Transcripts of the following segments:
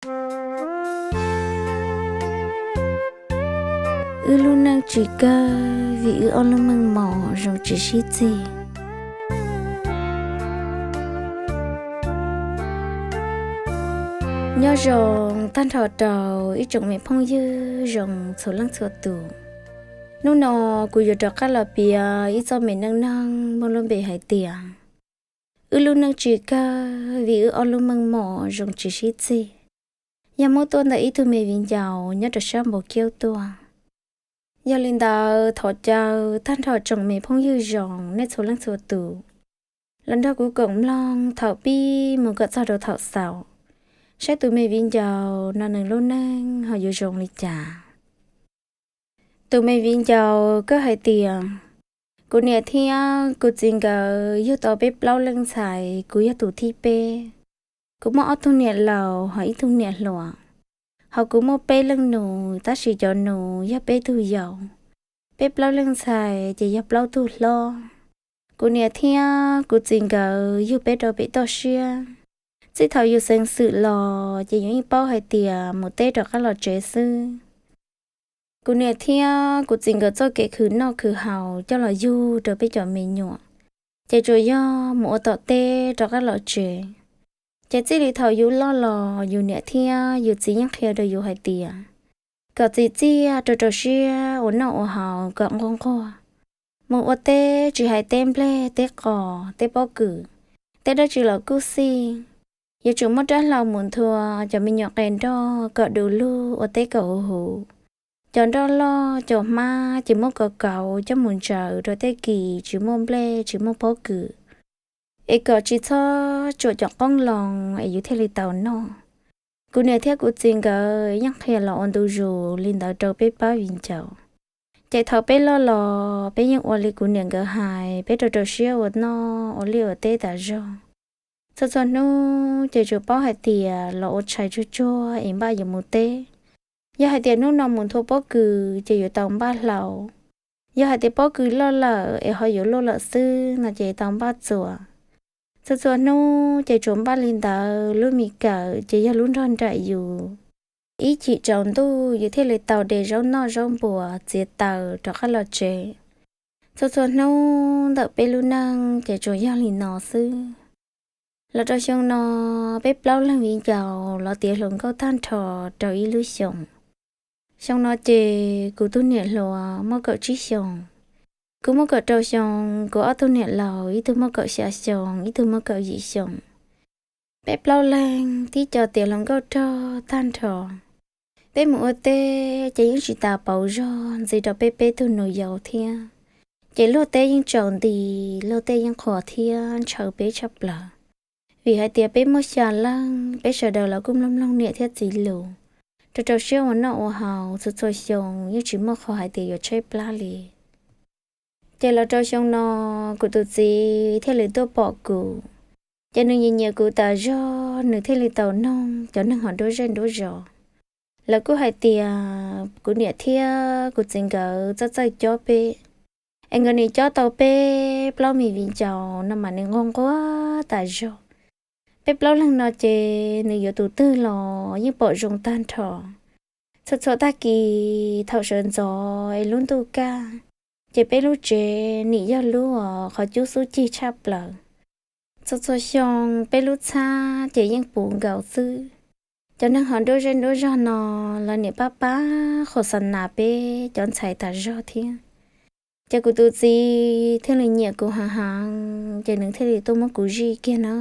Wb lub neej tsis kawg vim wb ob lub meej mom zoo tsis sib txig. Nyob zoo tag nrho rau ib tsoom me phooj ywg zoo txhua leej txhua tus. Hnub no kuv yuav rov qab los piav ib txoj me neej neeg muaj lub npe hais tias wb lub neej tsis kawg vim wb ob lub meej mom zoo tsis sib txig. Yog muab tuaj ntawm ib tug me viv ncaus nyob rau sab Npau Kiaub tuaj. Yog li ntawd thov caw tag nrho tsoom me phooj ywg zoo nej txhua leej txhua tus los nrog kuv koom mloog thaum pib mus kom txog rau thaum xaus, saib tus me viv ncaus no nws lub neej ho yuav zoo li cas. Tus me viv ncaus koj hais tias, kuv niam thiab kuv txiv nkawd yug tau peb plaub leej ntxhais, kuv yog tus thib peb. Kuv muaj ob tug niam laus ho ib tug niam hluas, ho kuv muaj peb leej nus tab sis cov nus yog peb tug yau. Peb plaub leej ntxhais ces yog plaub tug hlob. Kuv niam thiab kuv txiv nkawd yug peb rau pem toj siab. Txij thaum yus xeev xwm los ces yus yeej paub hais tias mus teb rov qab los tsev xwb. Kuv niam thiab kuv txiv nkawd txoj kev khwv noj khwv haus coj los yug rau peb cov me nyuam ces tsuas yog mus ua tom teb rov qab los tsev. Ces txij li thaum yus loj los yus niam thiab yus txiv yeej qhia rau yus hais tias kom txim txiaj rau rau siab ua noj ua haus kom nquag nquag. Mus ua teb tsis hais teb nplej, teb qos, teb pob kws, teb dab tsi los kuj xij, yuav tsum muab rab hlau mus nthua cov me nyuam qe nroj kom du lug ua teb kom huv huv. Cov nroj loj cov hmab ces muab kauv kauv coj mus ntsaws rau tej kis tsis muaj nplej tsis muaj pob kws, es kom tsis txhob tsuam cov qoob loo es yus thiaj li tau noj. Kuv niam thiab kuv txiv nkawd yeej qhia los ua ntu zus li ntawd rau peb pab viv ncaus. Ces thaum peb loj los peb yeej ua li kuv niam nkawd hais, peb rau rau siab ua noj ua liaj ua teb tas zog. Txhua txhua hnub ces tsuas paub hais tias los ua tshais tsuag tsuag es npaj yuav mus teb. Yog hais tias hnub no mus nthua pob kws ces yuav tau npaj hlau. Yog hais tias pob kws loj lawm es ho yuav luaj lawm xwb no ces tau npaj txuas. Txhua txhua hnub ces tsuas npaj li ntawd, lub me kawm ces yog lub nrog nraim yus. Ib chim tsaus ntuj yus thiaj li tau de zaub noj zaub npuas txiav taws rov qab los tsev. Txhua txhua hnub ntawm peb lub neej ces tsuas yog li no xwb. Los rau xyoo no, peb plaub leeg viv ncaus los tiav hluas nkauj tag nrho rau ib lub xyoos. Xyoo no ces kuv tus niam hluas muaj kaum tsib xyoos, kuv muaj kaum rau xyoo, kuv ob tug niam laus ib tug muaj kaum xya xyoo, ib tug muaj kaum yim xyoo. Peb plaub leeg tib co tiav hluas nkauj rog tag nrho. Peb mus ua teb ces yeej tsis tas pauv zog ntxiv rau peb peb tug nus yau thiab. Ces luag teb yeej tsaus nti, luag teb yeej qhuas thiab ntshaw peb tshaj plaws. Vim hais tias peb muaj xya leej, peb sawv daws los kuj mloog mloog niam thiab txiv lus, rau rau siab ua noj ua haus txhua txhua xyoo, yeej tsis muaj qhov hais tias yuav tshaib plab li. Ces los rau xyoo no, kuv tus txiv thiaj li tuaj pom kuv, ces nws nyiam nyiam kuv tas zog, nws thiaj li tau noog cov neeg ho nruab zej nruab zos. Lawv kuj hais tias kuv niam thiab kuv txiv nkawd txawj txawj cob peb, es nkawd nim cob tau peb plaub me viv ncaus no mas nws nquag nquag tas zog. Peb plaub leeg no ces nws yuav tus twg los yeej pom zoo tag nrho. Txhua txhua tag kis thaum sawv ntxov es lub ntuj kaj, ces peb lub tsev nim yog lub uas qhov cub xub cig tshaj plaws. Txhua txhua xyoo peb lub txhab ces yeej puv nkaus xwb. Cov neeg ho nruab zej nruab zog no, lawv nim pab pab qhua xa nas peb cov ntxhais tas zog thiab. Ces kuv tus txiv thiaj li nyiam kuv heev heev, ces nws thiaj li tuaj muab kuv zij kiag na.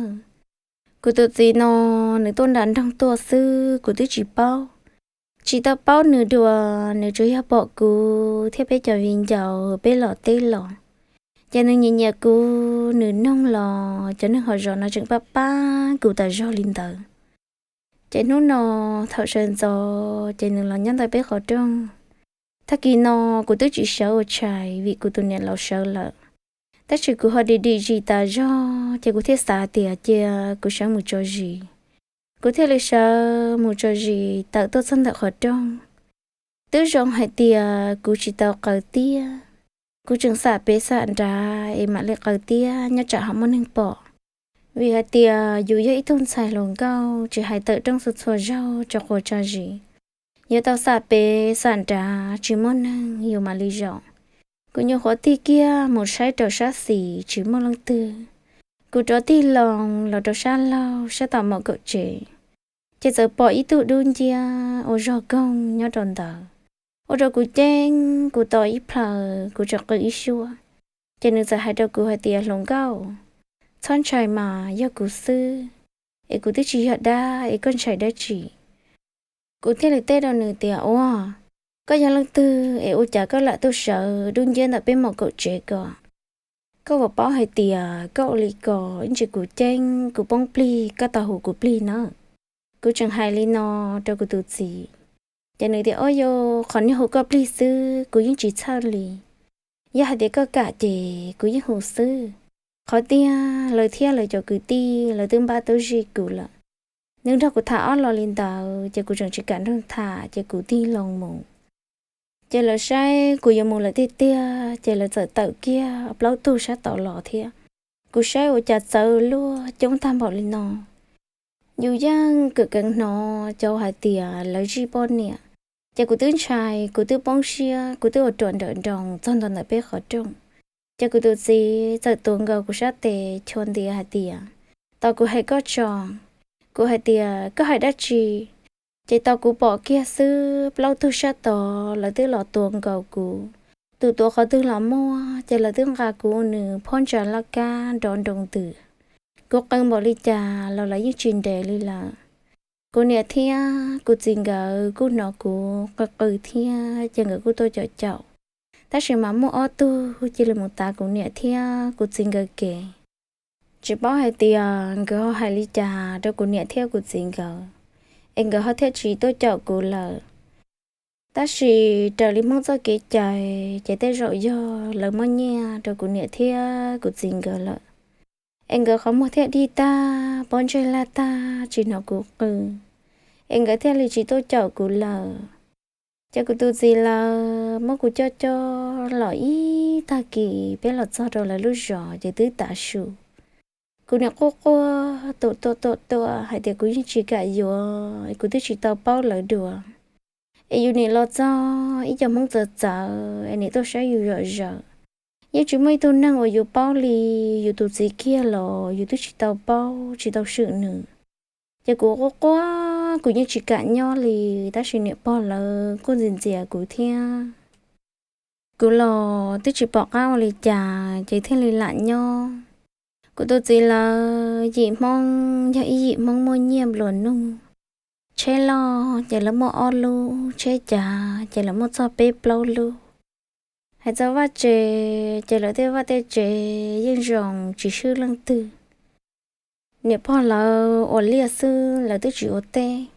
Kuv tus txiv no, nws tuaj nram nroog tuaj xwb kuv twb tsis paub. Tsis tau paub nws dua, nws tsuas yog pom kuv thiab peb cov viv ncaus peb los teb los, ces nws nyiam nyiam kuv, nws noog los cov neeg hauv zos no tseem pab pab kuv tas zog li ntawd. Ces hnub no thaum sawv ntxov ces nws los nyob ntawm peb qhov rooj. Tag kis no kuv twb tsis sawv ua tshais vim kuv tus niam laus sawv lawm, tab sis kuv ho dim dim zis tas zog ces kuv thiaj xav tias cia kuv sawv mus tso zis. Kuv thiaj li sawv mus tso zis tawm tuaj txog ntawm qhov rooj. Twb zoo hais tias kuv tsis tau qaws tiab, kuv tseem xam pem xam nrad es mam li qaws tiab nyob tsam ho muaj neeg pom. Vim hais tias yus yog ib tug ntxhais hluas nkauj tsis hais tawm rooj txhua txhua zaug tso quav tso zis, yuav tau xam pem xam nrad tsis muaj neeg yus mam li zaum. Kuv nyuam qhuav tig kiag mus saib rau sab xis tsis muaj leej twg. Kuv rov tig loo los rau sab laug sab tom maum kaum tsev, ces txawm pom ib tug dub nciab ua zog koog nyob rau ntawd. Ua rau kuv ceeb kuv to ib plhaw, kuv tseem qw ib suab. Ces nws txawm hais rau kuv hais tias, hluas nkauj, txhob ntshai mas, yog kuv xwb, es kuv twb tsis yog dab es koj ntshai dab tsi? Kuv thiaj li teb rau nws tias, ua, koj yog leej twg es ua cas koj lam tuaj sawv dub nciab ntawm peb maum kaum tsev ko? Koj puas paub hais tias koj ua li ko ib ntsis kuv ceeb kuv poob plig koj tau hu kuv plig na. Kuv tseem hais li no rau kuv tus txiv, ces nws tias, o yau, qhov niag hu koj plig xwb kuv yeej tsis txhawj li. Yog hais tias koj kam ces kuv yeej hu xwb. Qhov tiag lawv thiab lawv cov kwv tij lawv twb npaj tub zij kuv lawm. Nws nrog kuv tham ob los li ntawd ces kuv tseem tsis kam nrog tham ces kuv tig loo mus. Ces lawv saib kuv yuav mus lawm tiag tiag ces lawv txawm tawm kiag plaub tug sab tod los thiab. Kuv saib ua cas txawv luag coob tag npaum li no. Yus yeej kawm keev hnov cov hais tias lawv zij poj niam, ces kuv twb ntshai, kuv twb poob siab, kuv twb ua ruam nrawm nroos txog ntua ntawm peb qhov rooj. Ces kuv tus txiv txawm tuav nkaus kuv sab tes chua ntiav hais tias, tos kuv hais koj tso. Kuv hais tias, koj hais dab tsi? Ces tau kuv pom kiag xwb plaub tug sab tod lawv twb los tuav nkaus kuv. Tus tuav qhov twg los muaj, ces lawv twb nqa kuv ua nws phab ntsa laj kab nrov nroo ntws. Kuv qw npaum li cas los lawv yeej tsis nres li lawm. Kuv niam thiab kuv txiv nkawd kuj hnov kuv qw qw thiab ces nkawd kuj tuaj caum caum. Tab sis mas muaj ob tug cia li mus tav kuv niam thiab kuv txiv nkawd kev. Tsis paub hais tias nkawd ho hais li cas rau kuv niam thiab kuv txiv nkawd, es nkawd ho thiaj tsis tuaj caum kuv lawm. Tab sis raws li Hmoob txoj kev cai, ces tej zaum yog lawv muab nyiaj rau kuv niam thiab kuv txiv nkawd lawm, es nkawd qhov muag thiaj dig tag, pob ntseg laj tag, tsis hnov kuv qw, es nkawd thiaj li tsis tuaj caum kuv lawm. Ces kuv tus txiv lawv muab kuv coj coj los ib tag kis peb los txog rau lawv lub zos ces twb tav su. Kuv niam quaj quaj tuam tuam tuam tuam hais tias kuv yeej tsis kam yuav, kuv twb tsis tau paub lawv dua. Es yus nim los txog ib co Hmoob txawv txawv es nim tuaj saib yus zom zaws. Yeej tsis muaj ib tug neeg uas yus paub li, yus tus txiv kiag los yus twb tsis tau paub tsis tau swm nws. Ces kuv quaj quaj kuv yeej tsis kam nyob li, tab sis niam pog lawv kuj ntxias ntxias kuv thiab. Kuv los twb tsis pom qab ua li cas ces thiaj li lam nyob. Kuv tus txiv lawv yim Hmoob yog ib yim Hmoob muaj nyiaj nplua nuj. Tsheb loj ces lawv muaj ob lub, tsheb cav ces lawv muaj txog peb plaub lub. Hais txog vaj tsev ces lawv tej vaj tej tsev yeej zoo tsis swb leej twg. Niam pog lawv ua liaj xwb lawv twb tsis ua teb.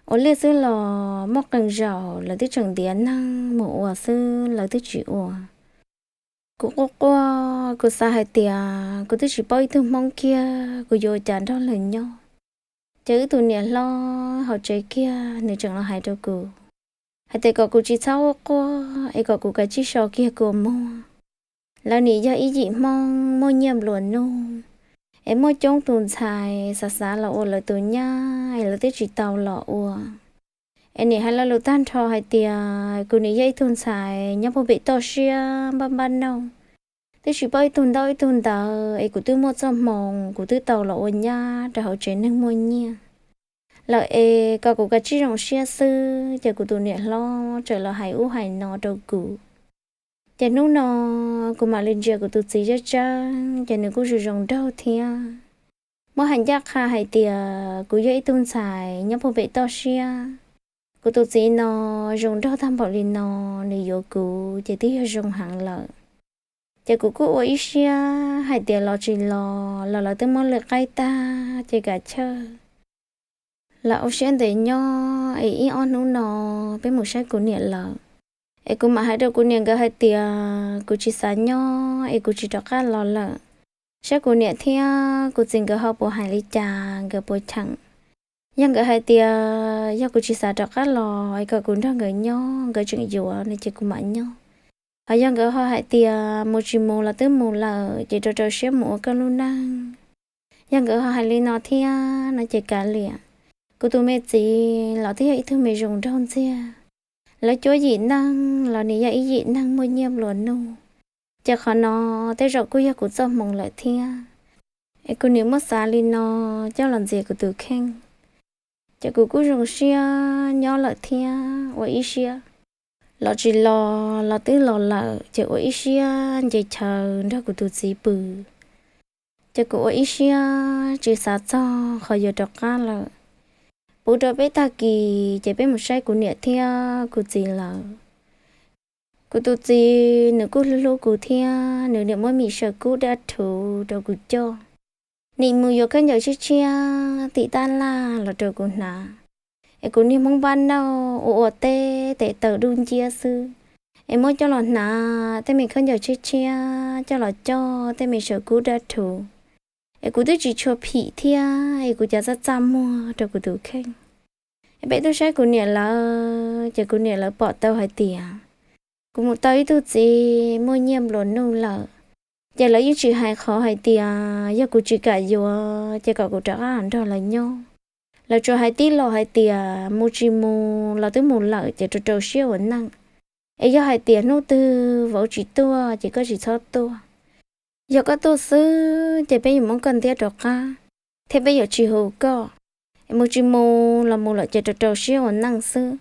Ua liaj xwb los muaj qee zaus lawv twb tseem ntiav neeg mus ua xwb lawv twb tsis ua. Kuv quaj quaj kuv xav hais tias kuv twb tsis paub ib tug Hmoob kiag, kuv yuav ua cas nrog lawv nyob. Ces wb tus niam hlob hauv tsev kiag nws tseem los hais rau kuv hais tias kom kuv tsis txhob quaj quaj es kom kuv kav tsij so kiag kua muag. Lawv nim yog ib yim Hmoob muaj nyiaj nplua nuj, es muaj coob tus ntxhais xav xav los ua lawv tus nyab es lawv twb tsis tau los ua. Es nim hais lo lus tag nrho hais tias kuv nim yog ib tug ntxhais nyob puag pem toj siab npaj npaj nauj, twb tsis paub ib tug ntaub ib tug ntawv es kuv twb muaj txoj hmoo kuv twb tau los ua nyab rau hauv tsev neeg muaj nyiaj lawm es kom kuv kav tsij zoo siab xwb. Ces kuv tus niam hlob txawm los hais ub hais no rau kuv. Ces hnub no kuv mam li ntsia kuv tus txiv tseeb tseeb ces nws kuj zoo zoo nraug thiab. Muab hais ncaj qha hais tias kuv yog ib tug ntxhais nyob puag pem toj siab, kuv tus txiv no zoo nraug tag npaum li no, nws yuav kuv ces twb yog zoo heev lawm. Ces kuv kuj ua ib siab hais tias los tsis los los lawv twb muab lwm qaib tag ces kav chawj lam ua siab ntev nyob es ib ob hnub no peb mus saib kuv niam lawm. Es kuv mam hais rau kuv niam nkawd hais tias kuv tsis xav nyob es kuv tsis rov qab los lawm, saib kuv niam thiab kuv txiv nkawd ho puas hais li cas, nkawd puas cheem. Yog nkawd hais tias yog kuv tsis xav rov qab los es kom kuv nrog nkawd nyob nkawd tseem yuav no ces kuv mam nyob. Ho yog nkawd ho hais tias mus tsis mus los twb mus lawm ces rau rau siab mus ua koj lub neej. Yog nkawd ho hais li no thiab no ces kav liam. Kuv tus me txiv los twb yog ib tug me zoo nraug ntxiag. Lawv cuab yim neeg los nws yog ib yim neeg muaj nyiaj nplua nuj. Ces qhov no tej zaum kuj yog kuv txoj hmoov lawm thiab. Es kuv niam muab xav li no coj los ntxias kuv tus kheej. Ces kuv kuj zoo siab nyob lawm thiab ua ib siab los tsis los, los twb los lawm ces ua ib siab nce chaw nrog kuv tus txiv pw. Ces kuv ua ib siab tsis xav txog qhov yuav rov qab lawm. Puv rau peb tag kis ces peb mus saib kuv niam thiab kuv txiv lawm. Kuv tus txiv nws kuj hlub hlub kuv thiab nws niam muab me saw kub dab rhuv rau kuv coj. Nim mus yuav khaub ncaws tshiab tshiab tim tab laj los rau kuv hnav. Es kuv niag Hmoob npab nauj ua ua teb tes taw dub nciab xwb, es muab coj los hnav tej me khaub ncaws tshiab tshiab coj los coj tej me saw kub dab rhuv. Es kuv twb tsis tshua phim thiab es kuv cas txaj txaj muag rau kuv tus kheej. Es peb tuaj saib kuv niam lawv ces kuv niam lawv pom tau hais tias kuv mus tau ib tug txiv muaj nyiaj nplua nuj lawm. Ces lawv yeej tsis hais qhov hais tias yog kuv tsis kam yuav ces kom kuv rov qab los nrog lawv nyob. Lawv tsuas hais tib los hais tias mus tsis mus los twb mus lawm ces rau rau siab ua neej. Es yog hais tias hnub twg vauv tsis tuaj ces koj tsis txhob tuaj. Yog koj tuaj xwb ces peb yuav muab koj ntiab rov qab, thiab peb yuav tsis hu koj. Es mus tsis mus los mus lawm ces rau rau siab ua neej xwb.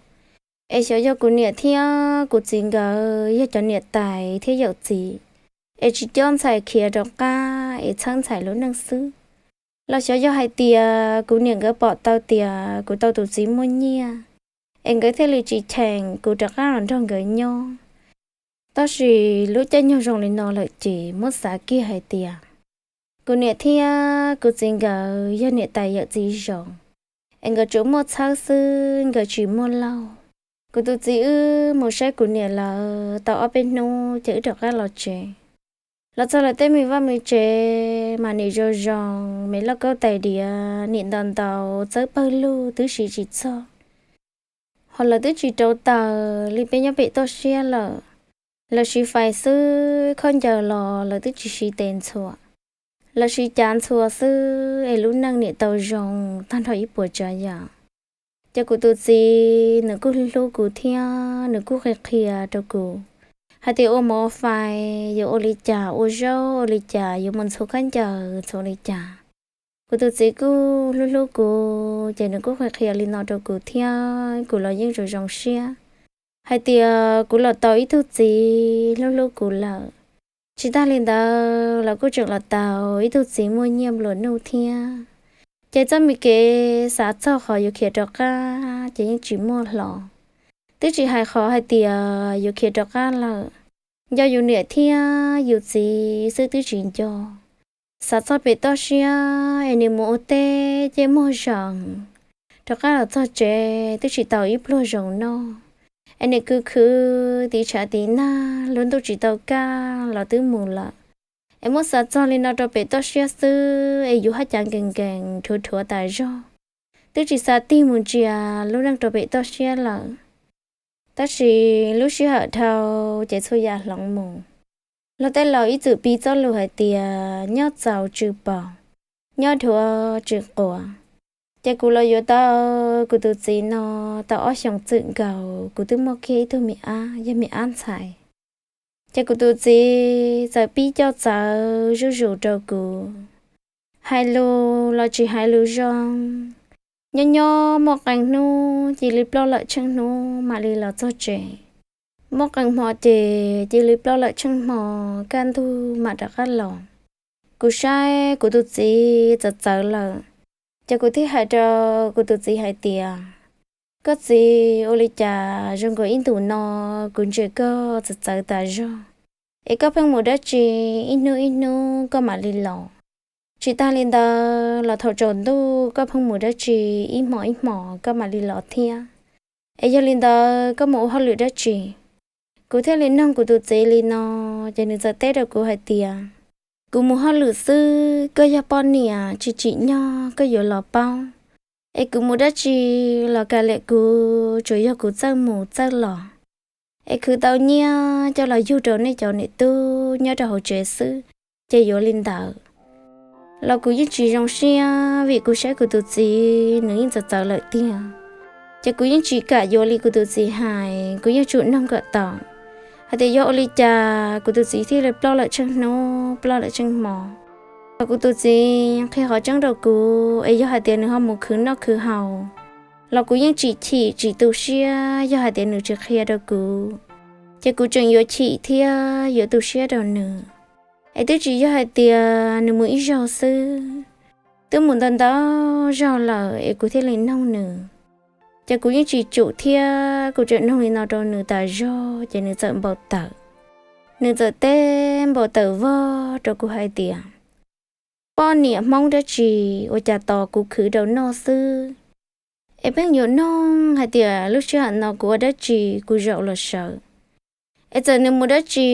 Es xyov yog kuv niam thiab kuv txiv nkawd yog cov niam tais thiab yawm txiv, es tsis cob ntxhais khiav rov qab es txhawb ntxhais lub neej xwb, los xyov yog hais tias kuv niam nkawd pom tau tias kuv tau tus txiv muaj nyiaj, es nkawd thiaj li tsis cheem kuv rov qab los nrog nkawd nyob. Tab sis lub caij nyoog zoo li no lawm ces muab xav kiag hais tias kuv niam thiab kuv txiv nkawd yog niam tais yawm txiv zoo, es nkawd tsuas muaj txhawb xwb nkawd tsis muaj laug. Kuv tus txiv wb mus saib kuv niam lawv tau ob peb hnub ces wb rov qab los tsev. Los txog lawv tej me vaj me tsev mas nim zoo zoo, me lauj kaub tais diav nim ntau ntau, txawb pawg lug twb siv tsis txog. Ho lawv twb tsis rauv taws li peb nyob pem toj siab lawm. Lawv siv fais xwb, khaub ncaws los lawv twb tsis siv tes ntxhua. Lawv siv cav ntxhua xwb es lub neej nim tau zoo tag nrho ib puas tsav yam. Ces kuv tus txiv nws kuj hlub kuv thiab nws kuj qhia qhia rau kuv hais tias ua mov fais yuav ua li cas, ua zaub ua li cas, yuav mus ntxhua khaub ncaws ntxhua li cas. Kuv tus txiv kuj hlub hlub kuv ces nws kuj qhia qhia li no rau kuv thiab kuv los yeej zoo zoo siab hais tias kuv los tau ib tug txiv hlub hlub kuv lawm. Tsis tag li ntawd los kuj tseem los tau ib tug txiv muaj nyiaj nplua nuj thiab. Ces txoj me kev xav txog qhov yuav khiav rov qab ces yeej tsis muaj hlo. Twb tsis hais qhov hais tias yuav khiav rov qab lawm, nco yus niam thiab yus txiv xwb twb tsis nco. Xav txog pem toj siab es nws mus ua teb ces muag zees, rov qab los txog tsev twb tsis tau ib pluag zoo noj. Es nws khwv khwv tiv tshav tiv nag, lub ntuj tsis tau kaj los twb mus lawm. Es muab xav txog li no rau pem toj siab xwb es yus haj cav nkees nkees rhuav rhuav tas zog, twb tsis xav tig mus ntsia lub neej rau pem toj siab lawm. Tab sis lub sij hawm dhau ces txhua yam hloov mus. Luag tej laus ib txwm piv txoj lus hais tias nyob txaus tsw paus, nyob dhuav tsw quav. Ces kuv los yuav tau kuv tus txiv no tau ob xyoos txwm nkaus kuv twb muaj kiag ib tug me ab, yog me ab ntxhais. Ces kuv tus txiv txawm pib coj txawv zuj zus rau kuv, hais lus los tsis hais lus zoo. Nyob nyob muaj qee hnub cia li ploj lawm tsheej hnub mam li los txog tsev. Muaj qee hmo ces cia li ploj lawm tsheej hmo, kaj ntug mam rov qab los. Kuv saib kuv tus txiv txawv txawv lawm, ces kuv thiaj hais rau kuv tus txiv hais tias, koj txiv, ua li cas zoo nkaus ib ntus no kuv ntsia koj txawv txawv tas zog, es koj pheej mus dab tsi ib hnub ib hnub koj mam li los? Tsis tag li ntawd los thaum tsaus ntuj koj pheej mus dab tsi ib hmo ib hmo koj mam li los thiab? Es yog li ntawd koj mus ua hauj lwm dab tsi? Kuv thiaj li noog kuv tus txiv li no, ces nws txawm teb rau kuv hais tias, kuv mus hauj lwm xwb, koj yog poj niam tsis tsim nyog koj yuav los paub. Es kuv mus dab tsi los kav liam, kuv tsuas yog kuv txawj mus txawj los, es khwv tau nyiaj coj los yug rau nej cov niam tub nyob rau hauv tsev xwb, ces yuav li ntawd. los kuv yeej tsis zoo siab vim kuv saib kuv tus txiv nws yeej txawv txawv lawm tiag. Ces kuv yeej tsis kam yuav li kuv tus txiv hais, kuv yeej tsum noog kom tau hais tias yog ua li cas kuv tus txiv thiaj li ploj lawm tsheej hnub ploj lawm tsheej hmo. Thaum kuv tus txiv qhia qhov tseeb rau kuv es yog hais tias nws ho mus khwv noj khwv haus los kuv yeej tsis chim tsis tu siab, yog hais tias nws tsis qhia rau kuv ces kuv tseem yuav chim thiab yuav tu siab rau nws. Es twb tsis yog hais tias nws mus ib zaug xwb, twb mus ntau ntau zaug lawm es kuv thiaj li noog nws. Ces kuv yeej tsis tsum thiab kuv tseem noog li no rau nws tas zog ces nws txawm npau taws. Nws txawm teb npau taws vog rau kuv hais tias, poj niam Hmoob dab tsi ua cas tos kuv khwv rau noj xwb es pheej yuav noog hais tias lub sij hawm no kuv ua dab tsi kuv zaum los sawv. Es txawm nws mus dab tsi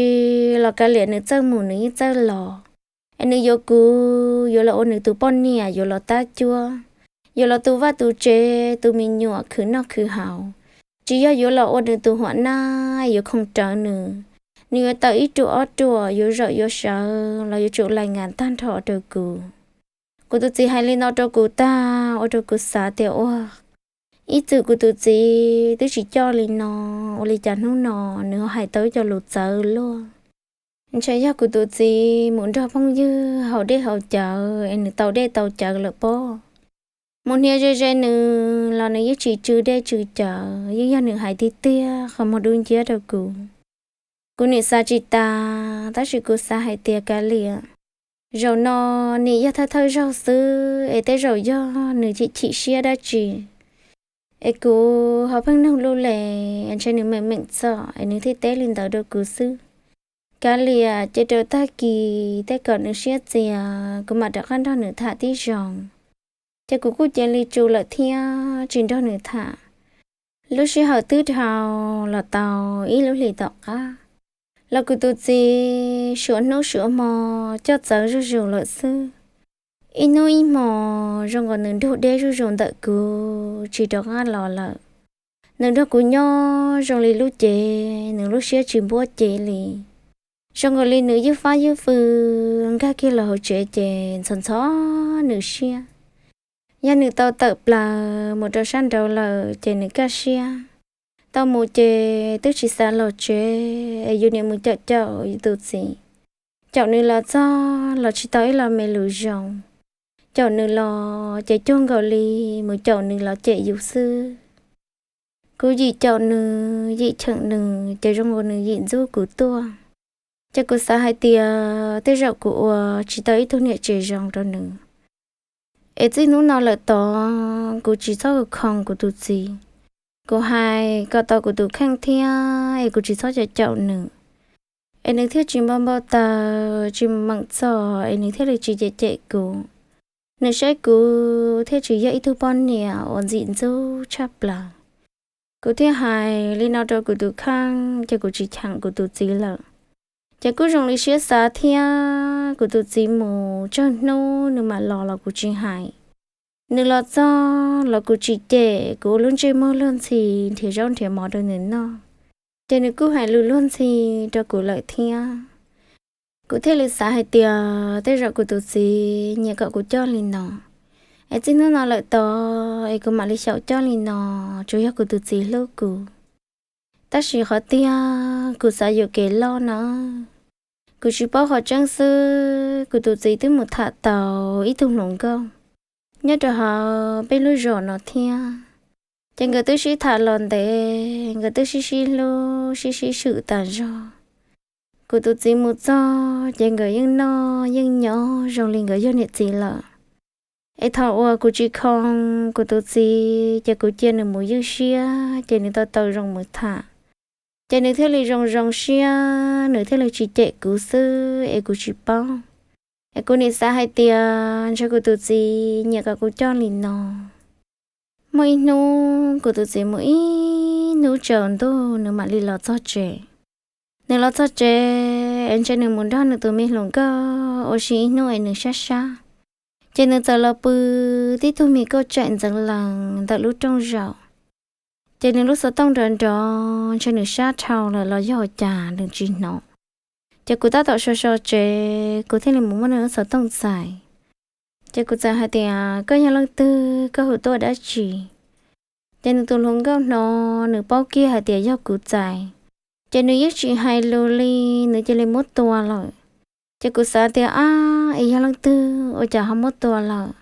los kav liam, nws txawj mus nws yeej txawj los. Es nws yuav kuv yuav los ua nws tus poj niam, yuav los tab cuab, yuav los tu vaj tu tsev, tu me nyuam, khwv noj khwv haus, tsis yog yuav los ua nws tus huam nab yuav khoom rawv nws. Nws yuav tawm ib ruam ob ruam, yuav zaum yuav sawv los yuav tsum lais ngas tag nrho rau kuv. Kuv tus txiv hais li no rau kuv tag ua rau kuv xav tias ua ib txwm kuv tus txiv twb tsis coj li no, ua li cas hnub no nws ho hais tau ib co lus txawv luaj. Ntshe yog kuv tus txiv mus nrog phooj ywg haus dej haus cawv es nws tau dej tau cawv lawm pob. Mus hnia ze ze nws los nws yeej tsis tsw dej tsw cawv, yeej yog nws hais tiag tiag qhov muag dub nciab rau kuv. Kuv nim xav tsis tas, tab sis kuv xav hais tias kav liam, zaum no nim yog thawj thawj zaug xwb es tej zaum yog nws chim chim siab dab tsi. Es kuv ho pheej noog lub le, ntshe nws meem meem txom es nws thiaj teb li ntawd rau kuv xwb. Kav liam, ces rau tag kis tej kom nws siab txias kuv mam rov qab nrog nws tham tib zoo. Ces kuv kuj cia li tsum lawm thiab tsis nrog nws tham. Lub sij hawm twb dhau los tau ib lub hlis tom qab, los kuv tus txiv suav hnub suav hmo coj txawv zuj zus lawm xwb. Ib hnub ib hmo zoo nkaus nws nrug deb zuj zus ntawm kuv tsis rov qab los lawm. Nws nrog kuv nyob zoo li lub cev, nws lub siab tsis npuab cev li. Zoo nkaus li nws ywj fab ywj fwj nkag kiag los hauv tsev ces ntxhov ntxhov nws siab. Yog nws tau tawm plaws mus rau sab nraud lawm ces nws kaj siab. Tau mus ces twb tsis xav los tsev, yus niam mus caum caum yus tus txiv. Caum nws los txog los tsis tau ib lo me lus zoo. Caum nws los ces cuag nkaus li mus caum nws los cem yus xwb. Kuv yim caum nws, yim cheem nws ces zoo nkaus nws yim ntxub kuv tuaj. Ces kuv xav hais tias tej zaum kuv ua tsis tau ib tug niam tsev zoo rau nws. Es txij hnub no lawm tod kuv tsis txhob khoom kuv tus txiv. Kuv hais kom tau kuv tus kheej thiab es kuv tsis txhob caum caum nws, es nws thiaj tsis npau npau taws tsis meem txom es nws thiaj li tsis cem cem kuv. Nws saib kuv thiaj tsis yog ib tug poj niam uas ntxim ntxub tshaj plaws. Kuv thiaj hais li no rau kuv tus kheej ces kuv tsis cheem kuv tus txiv lawm. Ces kuj zoo li siab xav thiab, kuv tus txiv mus tsawg hnub nws mam los los kuv tsis hais. Nws los txog los kuv tsis cem, kuv ua lub ntsej muag luag ntxhi nrhiav zaub nrhiav mov rau nws noj. Ces nws kuj hais lus luag ntxhi rau kuv lawm thiab. Kuv thiaj li xav hais tias tej zaum kuv tus txiv nyiam kom kuv coj li no, es txij hnub no lawm tod es kuv mam li xyaum coj li no, tsuas yog kuv tus txiv hlub kuv. Tab sis qhov tiag kuv xav yuam kev loj na. Kuv tsis paub qhov tseeb xwb, kuv tus txiv twb mus tham tau ib tug hluas nkauj nyob rau hauv peb lub zos no thiab. Ces nkawd twb sib tham los ntev, nkawd twb sib sib hlub sib sib swm tas zog. Kuv tus txiv mus txog ces nkawd yeej noj yeej nyob zoo li nkawd yog niam txiv lawm. Es thaum uas kuv tsis khoom kuv tus txiv ces kuv cia nws mus ywj siab ces nws tau tau zoo mus tham. Ces nws thiaj li zoo zoo siab, nws thiaj li tsis cem kuv xwb es kuv tsis paub. Es kuv nim xav hais tias ntshe kuv tus txiv nyiam kom kuv coj li no. Muaj ib hnub kuv tus txiv mus ib hnub tsaus ntuj nws mam li los txog tsev. Nws los txog tsev es ntshe nws mus nrog nws tus me hluas nkauj ua si ib hnub es nws sab sab. Ces nws txawm los pw tib tug me kauj tsaim ntxeev lees ntawm lub rooj zaum. Ces nws lub xov tooj nrov nrov, ntshe nws sab dhau lawm los yog cas nws tsis hnov. Ces kuv tab tom so so tsev, kuv thiaj li mus muab nws lub xov tooj txais. Ces kuv txawm hais tias, koj yog leej twg, koj hu tuaj dab tsi? Ces nws tus hluas nkauj hnov nws paub kiag hais tias yog kuv txais, ces nws yeej tsis hais lus li, nws cia li muab tua lawm. Ces kuv xav tias, ab, es yog leej twg ua cas ho muab tua lawm?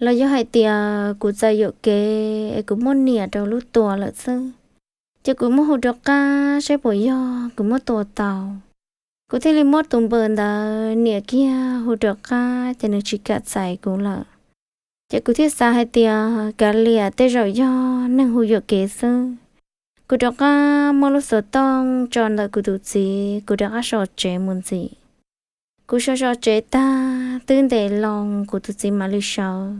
Los yog hais tias kuv txais yuam kev es kuv muab niam rau lub tua lawm xwb. Ces kuv muab hu rov qab saib puas yog kuv muab tua tau. Kuv thiaj li muab tus npawm ntawd niam kiag hu rov qab, ces nws tsis kam txais kuv lawm. Ces kuv thiaj xav hais tias, kav liam, tej zaum yog neeg hu yuam kev xwb. Kuv rov qab muab lub xov tooj tso ntawm kuv tus txiv, kuv rov qab so tsev mus ntxiv. Kuv so so tsev tag twb ntev loo, kuv tus txiv mam li sawv.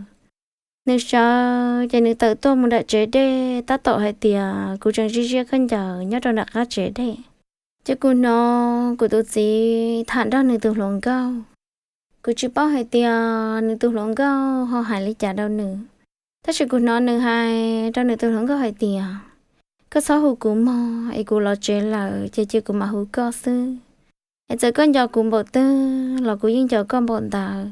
Nws sawv ces nws tawm tuaj mus nram tsev dej, tab tom hais tias kuv tseem ziab ziab khaub ncaws nyob rau nram qab tsev dej. Ces kuv hnov kuv tus txiv tham nrog nws tus hluas nkauj. Kuv tsis paub hais tias nws tus hluas nkauj ho hais li cas rau nws, tab sis kuv hnov nws hais rau nws tus hluas nkauj hais tias, koj txhob hu kuv mog, es kuv los tsev lawm ces cia kuv mam hu koj xwb. Es txawm koj nco kuv npaum twg los kuv yeej nco koj npaum ntawd.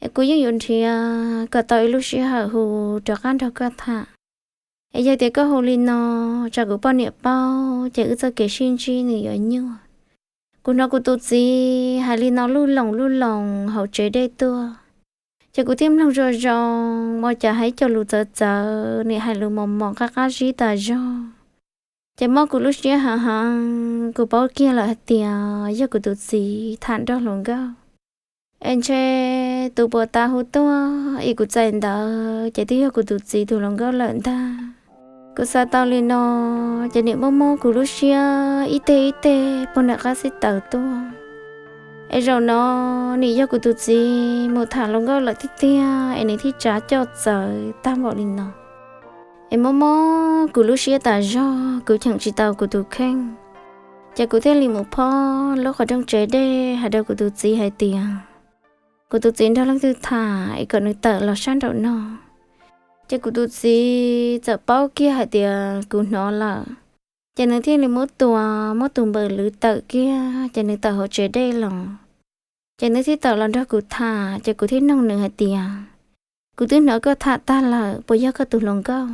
Es kuv yeej yuav nrhiav kom tau ib lub sij hawm hu rov qab nrog koj tham. Es yog tias koj hu li no, tsam kuv poj niam paub ces wb txoj kev sib ntsib nws yuav nyuaj. Kuv hnov kuv tus txiv hais li no luj loos luj loos hauv tsev dej tuaj, ces kuv thiaj mloog zoo zoo, ua cas hais ib co lus txawv txawv, nim hais lus mos mos qab qab zib tas zog. Ces mob kuv lub siab heev heev, kuv paub kiag lawm hais tias yog kuv tus txiv tham nrog hluas nkauj. Es ntshe tus puas tas hu tuaj es kuv txais ntawd ces twb yog kuv tus txiv tus hluas nkauj lawm ntag. Kuv xav tau li no, ces nim mob mob kuv lub siab ib teg ib teg puag nram qab xib taws tuaj. Es zaum no nim yog kuv tus txiv mus tham hluas nkauj lawm tiag tiag es nws thiaj tsav coj txawv tag npaum li no. Es mob mob kuv lub siab tas zog, kuv cheem tsis tau kuv tus kheej. Ces kuv thiaj li mus phob lub qhov rooj tsev dej hais rau kuv tus txiv hais tias, kuv tus txiv nrog leej twg tham es kom nws tawm los sab nraum no. Ces kuv tus txiv txawm paub kiag hais tias kuv hnov lawm, ces nws thiaj li muab tua, muab tus npawg lwv tawm kiag, ces nws tawm hauv tsev dej los. Ces nws thiaj tawm los nrog kuv tham, ces kuv thiaj noog nws hais tias, kuv twb hnov koj tham tag lawm, puas yog koj tus hluas nkauj?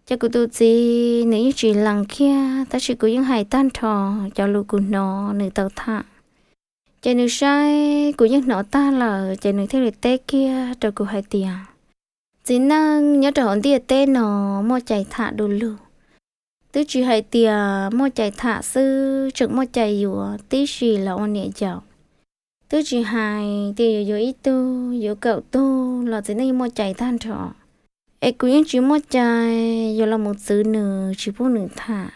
Ces kuv tus txiv nws yeej tsis lees kiag, tab sis kuv yeej hais tag nrho cov lus kuv hnov nws tau tham. Ces nws saib kuv yeej hnov tag lawm, ces nws thiaj li teb kiag rau kuv hais tias, txiv neej nyob rau hauv ntiaj teb no muaj cai tham du lug. Twb tsis hais tias muaj cai tham xwb, tseem muaj cai yuav tib si los ua niam yau. Twb tsis hais tias yuav yuav ib tug, yuav kaum tug los txiv neej muaj cai tag nrho. Es kuv yeej tsis muaj cai yuav los mus txwv nws tsis pub nws tham.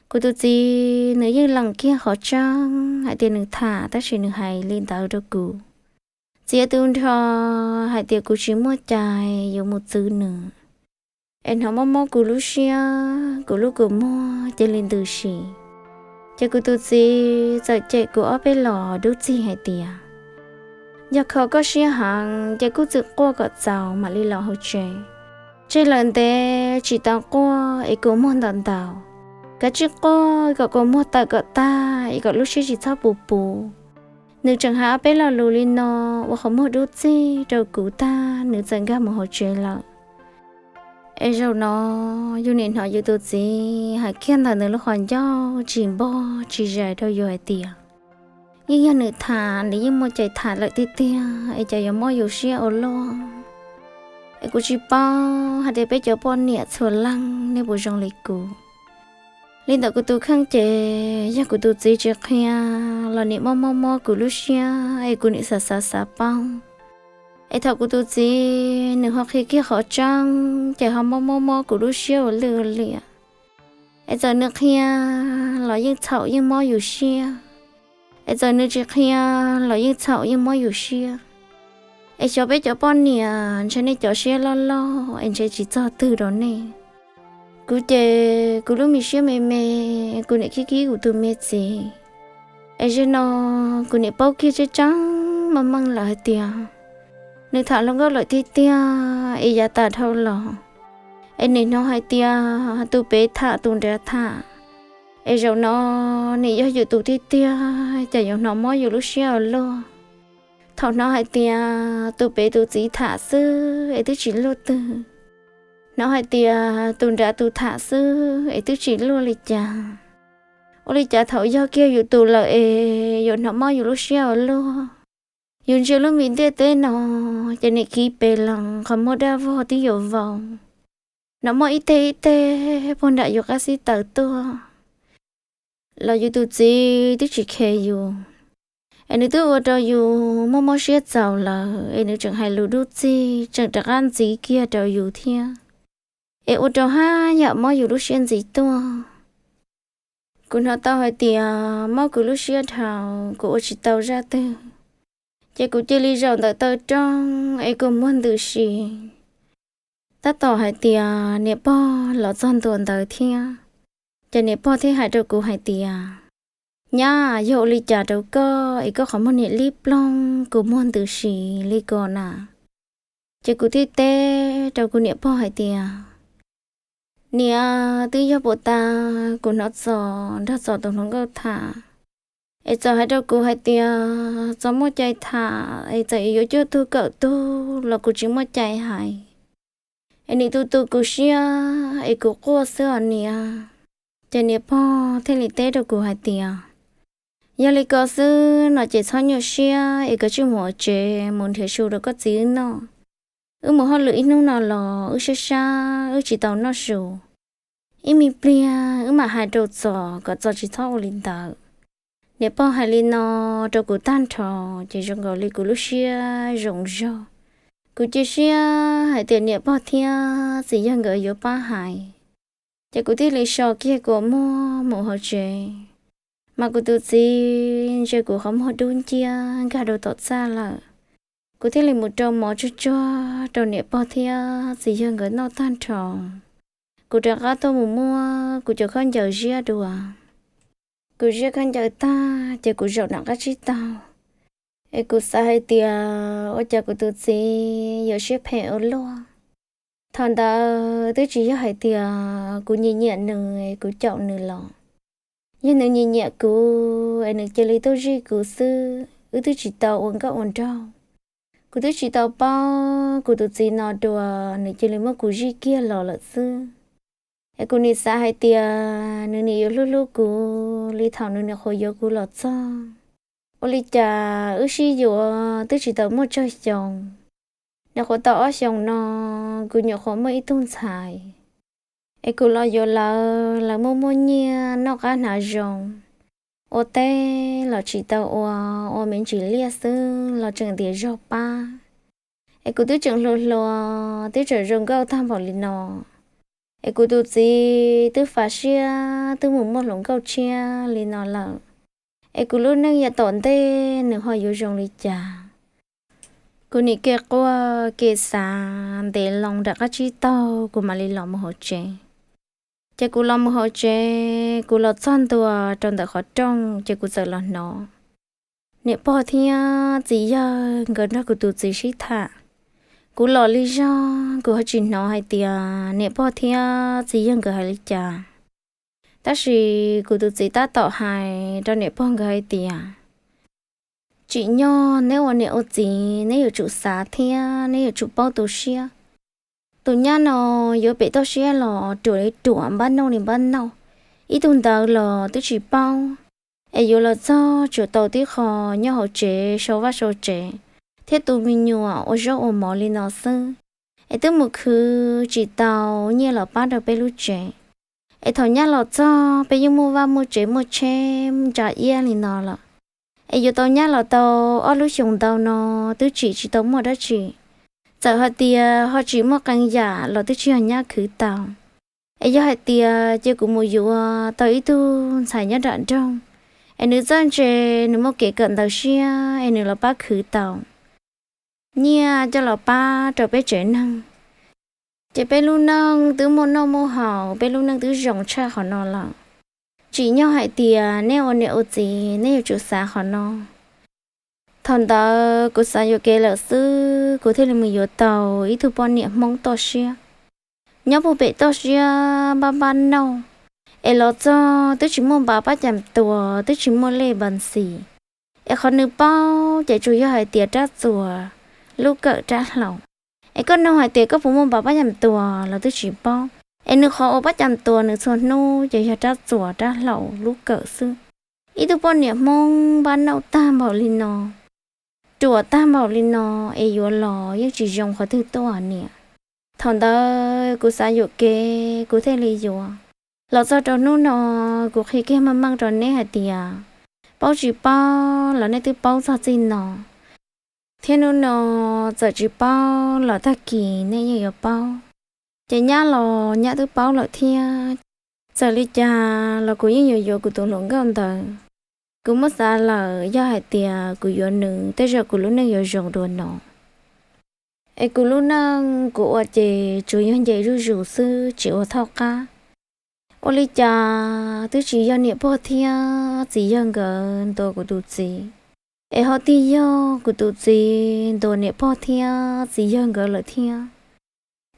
Kuv tus txiv nws yeej lees kiag qhov tseeb hais tias nws tham, tab sis nws hais li ntawd rau kuv, txiav tu nrho hais tias kuv tsis muaj cai yuav mus txwv nws. Es hnov mob mob kuv lub siab, kuv lub kua muag cia li ntws si. Ces kuv tus txiv txawm cem kuv ob peb los dub txig hais tias, yog kho koj siab heev ces kuj txwm quaj kom txaus mam li los hauv tsev. Tseg lawm ntev tsis tau quaj es kua muag ntaus ntaus. Kav tsij quaj kom kua muag tawm kom tag es kom lub siab tsis txhob puv puv. Nws tseem hais ob peb lo lus li no ua qhov muag dub txig rau kuv tag nws txawm nkag mus hauv tsev lawm. Es zaum no yus nim hnov yus tus txiv hais kiag ntawm nws lub qhov ncauj tsis npog tsis zais rau yus hais tias, yeej yog nws tham, nws yeej muaj cai tham lawm tiag tiag es cas yuav mob yus siab ua luaj. Es kuv tsis paub hais tias peb cov poj niam txhua leej nej puas zoo li kuv. Li ntawm kuv tus kheej ces yog kuv tus txiv tsis qhia los nim mob mob mob kuv lub siab es kuv nim xav xav xav paub. Es thaum kuv tus txiv nws ho qhia kiag qhov tseeb ces ho mob mob mob kuv lub siab ua lwj ua liam. Es txawm nws qhia los yeej txhaum yeej mob yus siab, es txawm nws tsis qhia los yeej txhaum yeej mob yus siab. Es xyov peb cov poj niam ntshe nej cov siab loj loj es ntshe tsis txog twg rau nej. Kuv ces kuv lub me siab me me, kuv nim khib khib kuv tus me txiv. Es zaum no kuv nim paub kiag tseeb tseeb meej meej lawm hais tias nws tham hluas nkauj lawm tiag tiag es yav tas dhau los. Es nim hnov hais tias tus pem tham tus nrad tham. Es zaum no nim yog yus tus tiag tiag ces yuav hnov mob yus lub siab ua luaj. Thaum hnov hais tias tus pem tus txiv tham xwb es twb tsis luaj twg, hnov hais tias tus nrad tus tham xwb es twb tsis luaj li cas. Ua li cas thaum yog kiag yus tus lawm es yuav hnov mob yus lub siab ua luaj? Yus ntsia lub me ntiaj teb no, ces nim khi pes los qhov muag daj vog twb yuav vau, hnov mob ib teg ib teg puag nram yus qab xib taws tuaj, los yus tus txiv twb tsis khes yus, es nws twb ua rau yus muaj mob siab txaus lawm, es nws tseem hais lus dub txig, tseem rov qab ntxiv kiag rau yus thiab, es ua rau haj yam mob yus lub siab ntxiv tuaj. Kuv hnov tau hais tias mob kuv lub siab dhau, kuv ua tsis tau zaj twg, ces kuv cia li zaum ntawm taw rooj es kuv muag ntws si. Tab tom hais tias niam pog los txog ntua ntawd thiab, ces niam pog thiaj hais rau kuv hais tias, Nyab, yog ua li cas rau koj es koj qhov muag niam lib ploog, kuv muag ntws si li ko na? Ces kuv thiaj teb rau kuv niam pog hais tias, Niam, twb yog puas tas kuv hnov Txos nrog Txos tus hluas nkauj tham, es Txos hais rau kuv hais tias Txos muaj cai tham, es txawm yuav cuaj tug kawm tug los kuv tsis muaj cai hais, es nim tu tu kuv siab es kuv quaj xwb os niam. Ces niam pog thiaj li teb rau kuv hais tias, Yog li ko xwb no ces txhob nyuaj siab es koj tsij mus hauv tsev mus nrhiav su rau koj txiv wb noj. Wb mus hauj lwm ib hnub no los wb sab sab wb tsis tau noj su. Ib me pliag wb mam hais rau Txos kom Txos tsis txhob ua li ntawd. Niam pog hais li no rau kuv tag nrho, ces zoo nkaus li kuv lub siab zoo zog. Kuv cia siab hais tias niam pog thiab txiv yawg nkawd yuav pab hais, ces kuv thiaj li so kiag kua muag mus hauv tsev. Mas kuv tus txiv ntsia kuv qhov muag dub nciab nkag rau tom txaj lawm. Kuv thiaj li mus rau mov tsuag tsuag rau niam pog thiab txiv yawg nkawd noj tag nrho, kuv rov qab tuaj mus muab kuv cov khaub ncaws ziab dua. Kuv ziab khaub ncaws tag ces kuv zaum nram qab tsib taug, es kuv xav hais tias ua cas kuv tus txiv yuav siab phem ua luaj. Thaum ntawd twb tsis yog hais tias kuv nyiam nyiam nws es kuv caum nws los, yog nws nyiam nyiam kuv es nws cia li tuaj zij kuv xwb, wb twb tsis tau ua nkauj ua nraug. Kuv twb tsis tau paub kuv tus txiv no dua, nws cia li muab kuv zij kiag los lawm xwb. Es kuv nim xav hais tias nws nim yuav hlub hlub kuv li thaum nws nyuam qhuav yuav kuv los txog. Ua li cas wb sib yuav twb tsis tau muaj tsawg xyoo, nyuam qhuav tau ob xyoos no kuv nyuam qhuav muaj ib tug ntxhais. Es kuv los yuav lawv, lawv muaj muaj nyiaj noj qab hnav zoo, ua teb los tsis tau ua, ua me ntsis liaj xwb los tseem ntiav zog pab. Es kuv twb tseem hluas hluas twb tseem zoo nkauj tag npaum li no, es kuv tus txiv twb fav siab twb mus muaj hluas nkauj tshiab li no lawm. Es kuv lub neej yav tom ntej nws ho yuav zoo li cas? Kuv nim ke quaj ke xav ntev loo nram qab tsib taug kuv mam li los mus hauv tsev. Ces kuv los mus hauv tsev, kuv los txog ntua rau ntawm qhov rooj ces kuv txawm los hnov niam pog thiab txiv yawg nkawd nrog kuv tus txiv sib tham. Kuv los lig zog kuv ho tsis hnov hais tias niam pog thiab txiv yawg nkawd hais li cas. Tab sis kuv tus txiv tab tom hais rau niam pog nkawd hais tias, Tsim nyog neb ua niam ua txiv neb yuav tsum xav thiab neb yuav tsum paub tu siab. Tus nyab no yuav pem toj siab los ruam li ruam, npab nauj li npab nauj, ib tug ntawd los twb tsis paub, es yuav los txog tsuas tau tib qho nyob hauv tsev sau vaj sau tsev thiab tu me nyuam ua zaub ua mov li no xwb, es twb mus khwv tsis tau nyiaj los pab rau peb lub tsev. Es thaum nyab los txog peb yeej muaj vaj muaj tsev muaj tsheb ntsa iab li no lawm. Es yuav tau nyab los tau ob lub xyoos ntau no twb tsim tsis tau muaj dab tsi. Txawm hais tias ho tsim muaj qee yam los twb tsis yog nyab khwv tau. Es yog hais tias cia kuv mus yuav tau ib tug ntxhais nyob nram nroog, es nws txawj ntse, nws muaj kev kawm ntawv siab es nws los pab khwv tau nyiaj coj los pab rau peb tsev neeg, ces peb lub neej twb muaj noj muaj haus, peb lub neej twb zoo tshaj qhov no lawm. Tsim nyog hais tias neb ua niam ua txiv neb yuav tsum xav qhov no. Thaum ntawd kuv xav yuam kev lawm xwb, kuv thiaj li mus yuav tau ib tug poj niam Hmoob toj siab. Nyob puag pem toj siab npab npab nauj, es los txog twb tsis muaj npav pab cas tua, twb tsis muaj lej npas xis, Es qhov nws paub ces tsuas yog hais tias rab txuas lub kawm rab hlau. Es koj nug hais tias koj puas muaj npav pab cam tuas los twb tsis paub. Es nws qhov uas pab cam tuas nws txhua hnub ces yog rab txuas rab hlau lub kawm xwb. Ib tug poj niam Hmoob npab nauj tag npaum li no, ruam tag npaum li no, es yuav los yeej tsis zoo qhov twg tuaj niam. Thaum ntawd kuv xav yuam kev kuv thiaj li yuav. Los txog rau hnub no, kuv qhia kiag meej meej rau neb hais tias paub tsis paub los nej twb paub txog txij no, thiab hnub no txawm tsis paub los tag kis nej yeej yuav paub. Ces nyab los nyab twb paub lawm thiab. Txawm li cas los kuv yeej yuav yuav kuv tus hluas nkauj ntawd. Kuv muab xav lawm yog hais tias kuv yuav nws tej zaum kuv lub neej yuav zoo dua no. Es kuv lub neej kuv ua ces tsuas yog nce zuj zus xwb tsis ua thaub qab. Ua li cas twb tsis yog niam pog thiab txiv yawg nkawd ntuas kuv tus txiv, es ho tig yog kuv tus txiv ntuas niam pog thiab txiv yawg nkawd lawm thiab.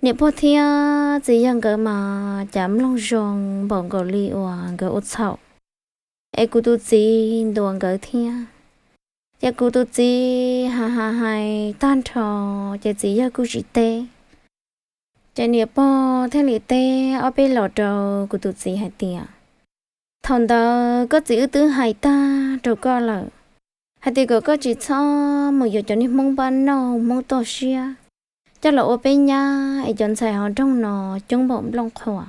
Niam pog thiab txiv yawg nkawd mas cas mloog zoo npaum nkaus li uas nkawd ua txhaum, es kuv tus txiv ntuas nkawd thiab. Ces kuv tus txiv hais hais hais tag nrho, ces txiv yawg kuj tsis teb. Ces niam pog thiaj li teb ob peb los rau kuv tus txiv hais tias, thaum ntawd koj txiv wb twb hais tag rau koj lawm, hais tias kom koj tsis txhob mus yuav cov niag Hmoob npab nauj Hmoob toj siab coj los ua peb nyab, es cov ntxhais hauv nroog no coob npaum nplooj qhuav.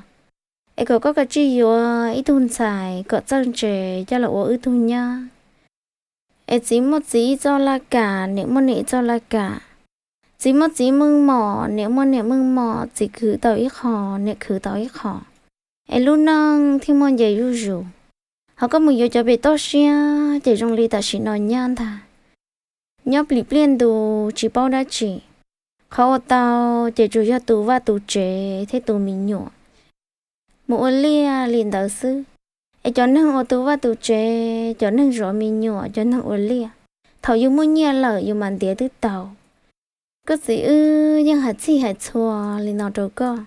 Es kom koj kav tsij yuav ib tug ntxhais kom txawj ntse coj los ua wb tug nyab. Es txiv muaj txiv ib txoj laj kam, niam muaj niam ib txoj laj kam. Txiv muaj txiv meej mom, niam muaj niam meej mom, txiv khwv tau ib qho, niam khwv tau ib qho, es lub neej thiaj muaj nce zuj zus. Ho koj mus yuav cov pem toj siab ces zoo li tam sim no nyab ntag, nyob plim pliaj ntus tsis paub dab tsi. Qhov ua tau ces tsuas yog tu vaj tu tsev thiab tu me nyuam, mus ua liaj li ntawd xwb. Es cov neeg uas tu vaj tu tsev, cov neeg zov me nyuam, cov neeg ua liaj, thaum yus muaj nyiaj lawm yus mam ntiav twb tau. Koj txiv wb yeej hais txhij hais txhua li no rau koj.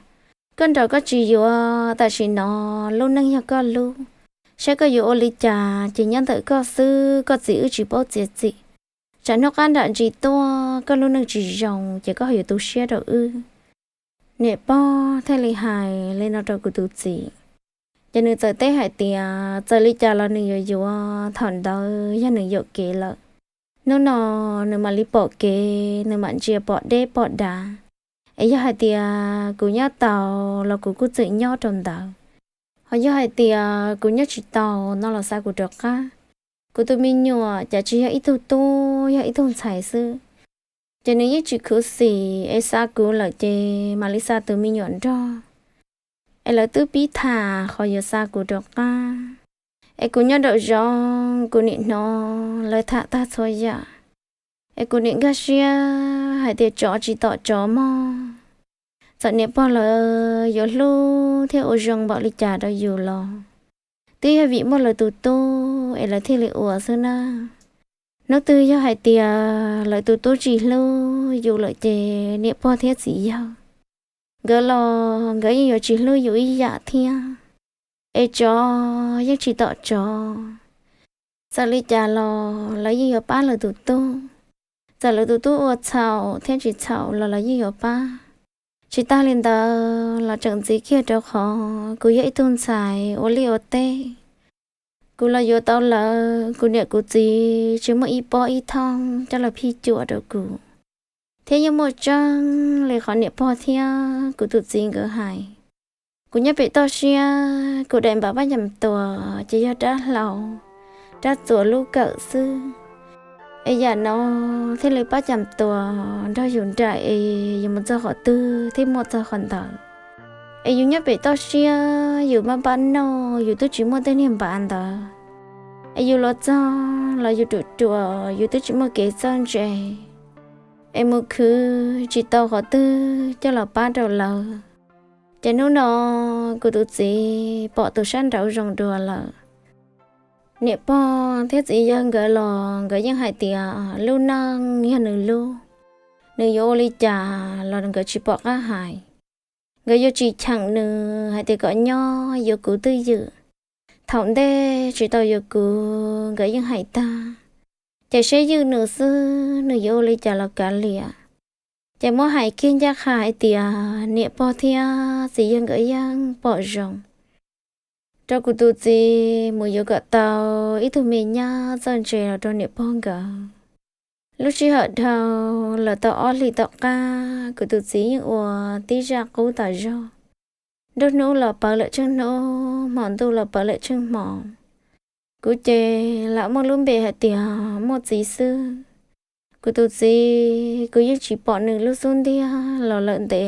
Koj nrog koj tsis yuav tam sim no, lub neej yog koj lub, saib koj yuav ua li cas ces nyob ntawm koj xwb, koj txiv wb tsis paub txiav txim. Tsam hnub qab nram ntsis tuaj koj lub neej tsis zoo ces koj ho yuav tu siab rau wb. Niam pog thiaj li hais li no rau kuv tus txiv. Ces nws txawm teb hais tias txawm li cas los nws yuav yuav, thaum ntawd yog nws yuam kev lawm. Hnub no nws mam li pom kev, nws mam ntsia pom deb pom dav. Es yog hais tias kuv nyob tau los kuv kuj txwm nyob rau ntawd, ho yog hais tias kuv nyob tsis tau no los xa kuv rov qab. Kuv tus me nyuam cas tsis yog ib tug tub, yog ib tug ntxhais xwb. Ces nws yeej tsis khuv xim es xa kuv lawm ces mam li xa tus me nyuam nrog. Es lawv twb pib tham qhov yuav xa kuv rov qab. Es kuv nyob nraum zoov kuv nim hnov lawv tham tag txhua yam. Es kuv nim nkag siab hais tias tsov tsis tom tsov mog. Txawm niam pog lawv yuav hlub thiab ua zoo npaum li cas rau yus los twb yog vim muaj lawv tus tub es lawv thiaj li ua xwb na. Hnub twg yog hais tias lawv tus tub tsis hlub yus lawm ces niam pog thiab txiv yawg nkawd los nkawd yeej yuav tsis hlub yus ib yam thiab. Es tsov yeej tsis tom tsov. Txawm li cas los lawv yeej yuav pab lawv tus tub. Txawm lawv tus tub ua txhaum thiab tsis txhaum los lawv yeej yuav pab. Tsis tag li ntawd los tseem ntxiv kiag rau qhov kuv yog ib tug ntxhais ua liaj ua teb. Kuv los yuav tau lawv, kuv niam kuv txiv tsis muaj ib pob ib thooj coj los phij cuam rau kuv. Thiab yeej muaj tseeb li qhov niam pog thiab kuv tus txiv nkawd hais. Kuv nyob pem toj siab, kuv daim npav pab cam tuas ces yog rab hlau, rab txuas lub kawm xwb. Es yam no thiaj li pab cam tuas nrog yus nraim es yus mus txog qhov twg thiaj muaj txog qhov ntawd. Es yus nyob pem toj siab yus maj pab noj yus twb tsis muaj tej niag npav ntawd. Es yus los txog los yus ruam ruam yus twb tsis muaj kev txawj ntse, es mus khwv tsis tau qhov twg coj los pab rau lawv. Ces hnub no kuv tus txiv pom tus sab nraud zoo dua lawm. Niam pog thiab txiv yawg nkawd los nkawd yeej hais tias lub neej yog nws lub, nws yuav ua li cas los nkawd tsis pom qab hais. Nkawd yuav tsis cheem nws hais tias kom nyob yuav kuv twj ywm. Thaum ntej tsis tau yuav kuv nkawd yeej hais tag, Ces seb ywj nws xwb, nws yuav ua li cas los kav liam. Ces muab hais kiag ncaj qha hais tias niam pog thiab txiv yawg nkawd yeej pom zoo rau kuv tus txiv mus yuav kom tau ib tug me nyab txawj ntse los rau niam pog nkawd. Lub sij hawm dhau los tau ob hlis tom qab, kuv tus txiv yeej ua tib zaj qub tas zog. Nruab hnub los pawv lawm tsheej hnub, hmo ntuj los pawv lawm tsheej hmo. Kuv ces lam muaj lub npe hais tias muaj txiv xwb. Kuv tus txiv, kuv yeej tsis pom nws lub xub ntiag los lawm ntev.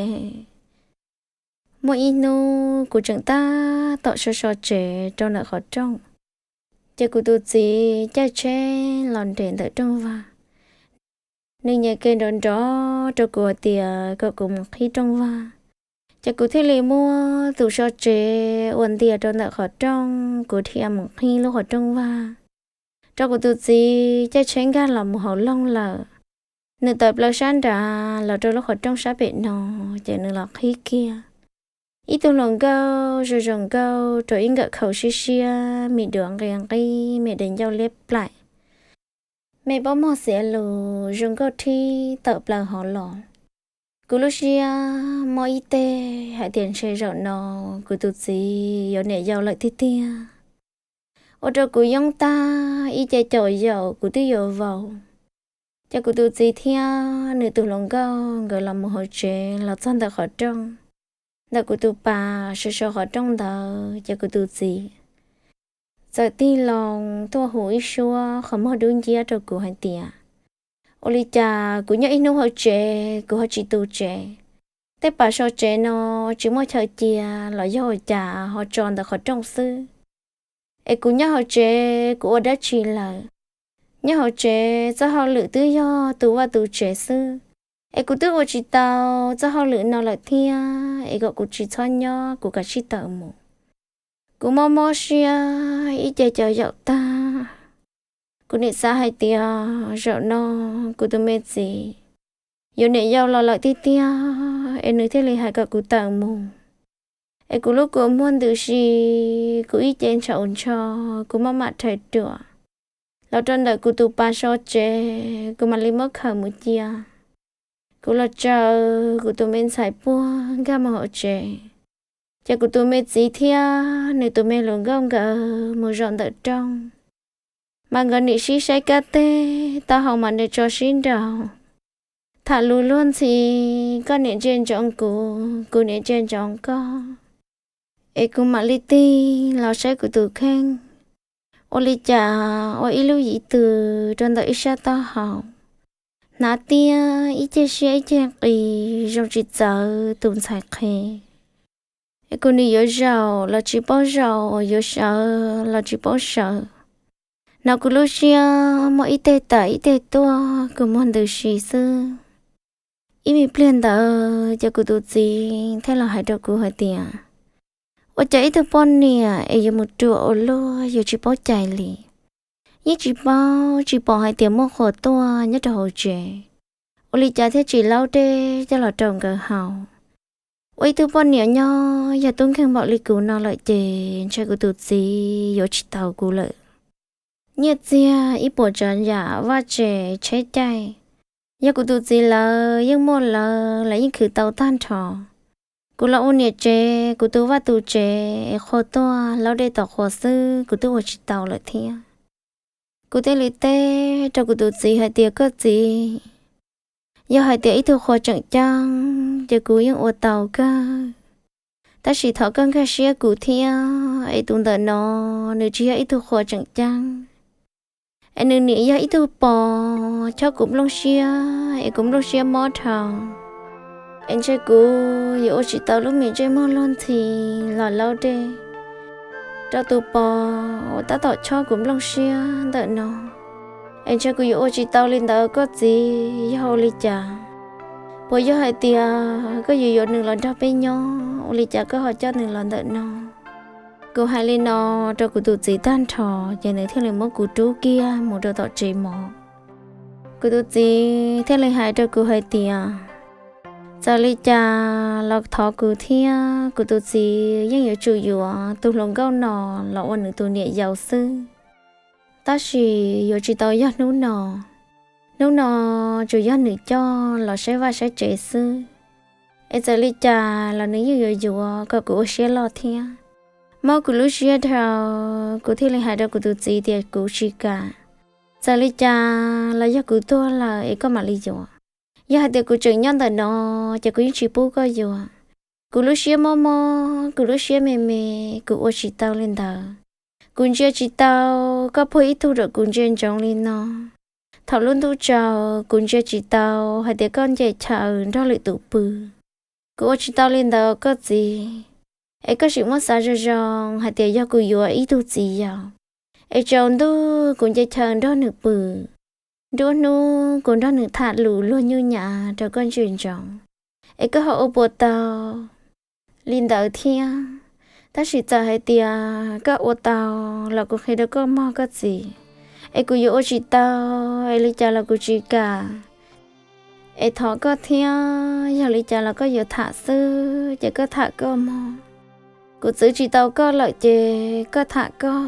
Muaj ib hnub kuv tseem tab tom so so tsev rau ntawm qhov rooj, ces kuv tus txiv caij tsheb los nres ntawm rooj vag. Nws nyias ke nrov nrov rau kuv hais tias kom kuv mus qhib rooj vag. Ces kuv thiaj li muab tus so tsev uas ntias rau ntawm qhov rooj, kuv dhia mus qhib lub qhov rooj vag. Rau kuv tus txiv caij tsheb nkag los mus hauv loog lawm. Nws tawm plaws sab nrad los rau lub qhov rooj sab pem no, ces nws los qhib kiag. Ib tug hluas nkauj zoo zoo nkauj rau ib nkawm khau siab siab, me duav nqia nqib, me daim ncauj liab plaim, me pob muag xiav lus zoo nkauj thib tawm plaws hauv los. Kuv lub siab mob ib teg hais tias ntshe zaum no kuv tus txiv yuav niam yau lawm tiag tiag. Ua rau kuv yoob tag ib ce caum yaum kuv twb yuav vau. Ces kuv tus txiv thiab nws tus hluas nkauj nkawd los mus hauv tsev los txog ntawm qhov rooj, ntawm kuv tus pas sawv sawv qhov rooj ntawd, ces kuv tus txiv txawm tig loo tuaj hu ib suab qhov muag dub nciab rau kuv hais tias, ua li cas kuv nyob ib hnub hauv tsev kuv ho tsis tu tsev? Tej pas so tsev no tsis muaj chaw cia los yog ua cas ho tso ntawm qhov rooj xwb? Es kuv nyob hauv tsev kuv ua dab tsi lawm? Nyob hauv tsev txoj hauj lwm twb yog tu vaj tu tsev xwb, es kuv twb ua tsis tau txoj hauj lwm no lawm thiab, es kom kuv tsis txhob nyob kuv kav tsij tawm mus. Kuv mob mob siab ib ce caum yaum tag. Kuv nim xav hais tias zaum no kuv tus me txiv yuav niam yau los lawm tiag tiag, es nws thiaj li hais kom kuv tawm mus. Es kuv lub kua muag ntws si, kuv ib ce ntshaus ntsho, kuv maj mam rhais ruam los rau ntawm kuv tus pas so tsev, kuv mam li muab khaws mus cia. Kuv los tsaws kuv tus me ntxhais puag nkag mus hauv tsev, ces kuv tus me txiv thiab nws tus me hluas nkauj nkawd mus zaum ntawm rooj, mas nkawd nim sib saib kab teg, taub hau mas nws tso sib nraus, tham lus luag ntxhi, koj niam ntsia ntsoov kuv, kuv niam ntsia ntsoov koj. Es kuv mam li tig los saib kuv tus kheej, ua li cas ua ib lub yim tw rau ntawm ib sab taub hau, hnav tiab ib ceg siab ib ceg qis zoo tsis txawv tus ntxhais qhe. Es kuv nim yuav zaum los tsis paub zaum, yuav sawv los tsis paub sawv. Hnov kuv lub siab muaj ib teg tawm ib teg tuaj, kua muag ntws si xwb. Ib me pliag ntawd ces kuv tus txiv thiaj los hais rau kuv hais tias, ua cas ib tug poj niam es yuav mus ruam ua luaj, yuav tsis paub cai li. Yeej tsis paub tsis pom hais tias muaj qhua tuaj nyob rau hauv tsev, ua li cas thiaj tsis laub dej coj los rau nkawd haus. Ua ib tug poj niam nyob yog tub nkeeg npaum li kuv no lawm ces ntshai kuv tus txiv yuav tsis tau kuv lawm. Nyiaj txiag ib puas tsav yam vaj tse tsheb caij, yog kuv tus txiv lawv yeej muaj lawv, lawv yeej khwv tau tag nrho. Kuv los ua niam tsev, kuv tu vaj tu tsev, qhua tuaj laub dej tom qhua xwb kuv twb ua tsis tau lawm thiab. Kuv thiaj li teb rau kuv tus txiv hais tias, koj txiv, yog hais tias ib tug qhua tseem ceeb ces kuv yeej ua tau kawg, tab sis thov koj nkag siab kuv thiab, es tus ntawm no nws tsis yog ib tug qhua tseem ceeb, es nws nim yog ib tug pos chob kuv nplooj siab es kuv nplooj siab mob dhau. Es ntshe kuv yuav ua tsis tau lub me ntsej muag luag ntxhi los laub dej rau tus pos uas tab tom chob kuv nplooj siab ntawm no. Es ntshe kuv yuav ua tsis tau li ntawd koj txiv, yog ua li cas? Puas yog hais tias koj yuav yuav nws los nrog peb nyob, ua li cas koj ho coj nws los ntawm no? Kuv hais li no rau kuv tus txiv tag nrho, ces nws thiaj li muab kuv rub kiag mus rau tom tsev mov. Kuv tus txiv thiaj li hais rau kuv hais tias, txawm li cas los thov kuv thiab kuv tus txiv yeej yuav tsum yuav tus hluas nkauj no los ua nws tus niam yau xwb. Tab sis yuav tsis tau yog hnub no. Hnub no tsuas yog nws coj los saib vaj saib tsev xwb. Es txawm li cas los nws yeej yuav yuav kom kuv ua siab loj thiab. Mob kuv lub siab dhau, kuv thiaj li hais rau kuv tus txiv tias kuv tsis kam. Txawm li cas los yog kuv tuag lawm es koj mam li yuav. Yog hais tias kuv tseem nyob ntawm no, ces kuv yeej tsis pub koj yuav. Kuv lub siab mob mob, kuv lub siab me me, kuv ua tsis tau li ntawd. Kuv ntsia tsis tau koj puag ib tug rau kuv ntsia ntsoov li no. Thaum lub ntuj tsaus kuv ntsia tsis tau hais tias koj nce chaw nrog lwm tus pw. Kuv ua tsis tau li ntawd koj txiv. Es koj sim muab xav zoo zoo hais tias yog kuv yuav ib tug txiv yau, es tsaus ntuj kuv nce chaw nrog nws pw, nruab hnub kuv nrog nws tham lus luag nyuj nyav rau koj ntsia ntsoov, es koj ho ua puas tau li ntawd thiab. Tab sis txawm hais tias koj ua tau los kuv qhia rau koj mog koj txiv, es kuv yuav ua tsis tau, es li cas los kuv tsis kam. Es thov koj thiab, yog li cas los koj yuav tham xwb ces koj tham koj mog. Kuv txwv tsis tau koj lawm ces koj tham koj.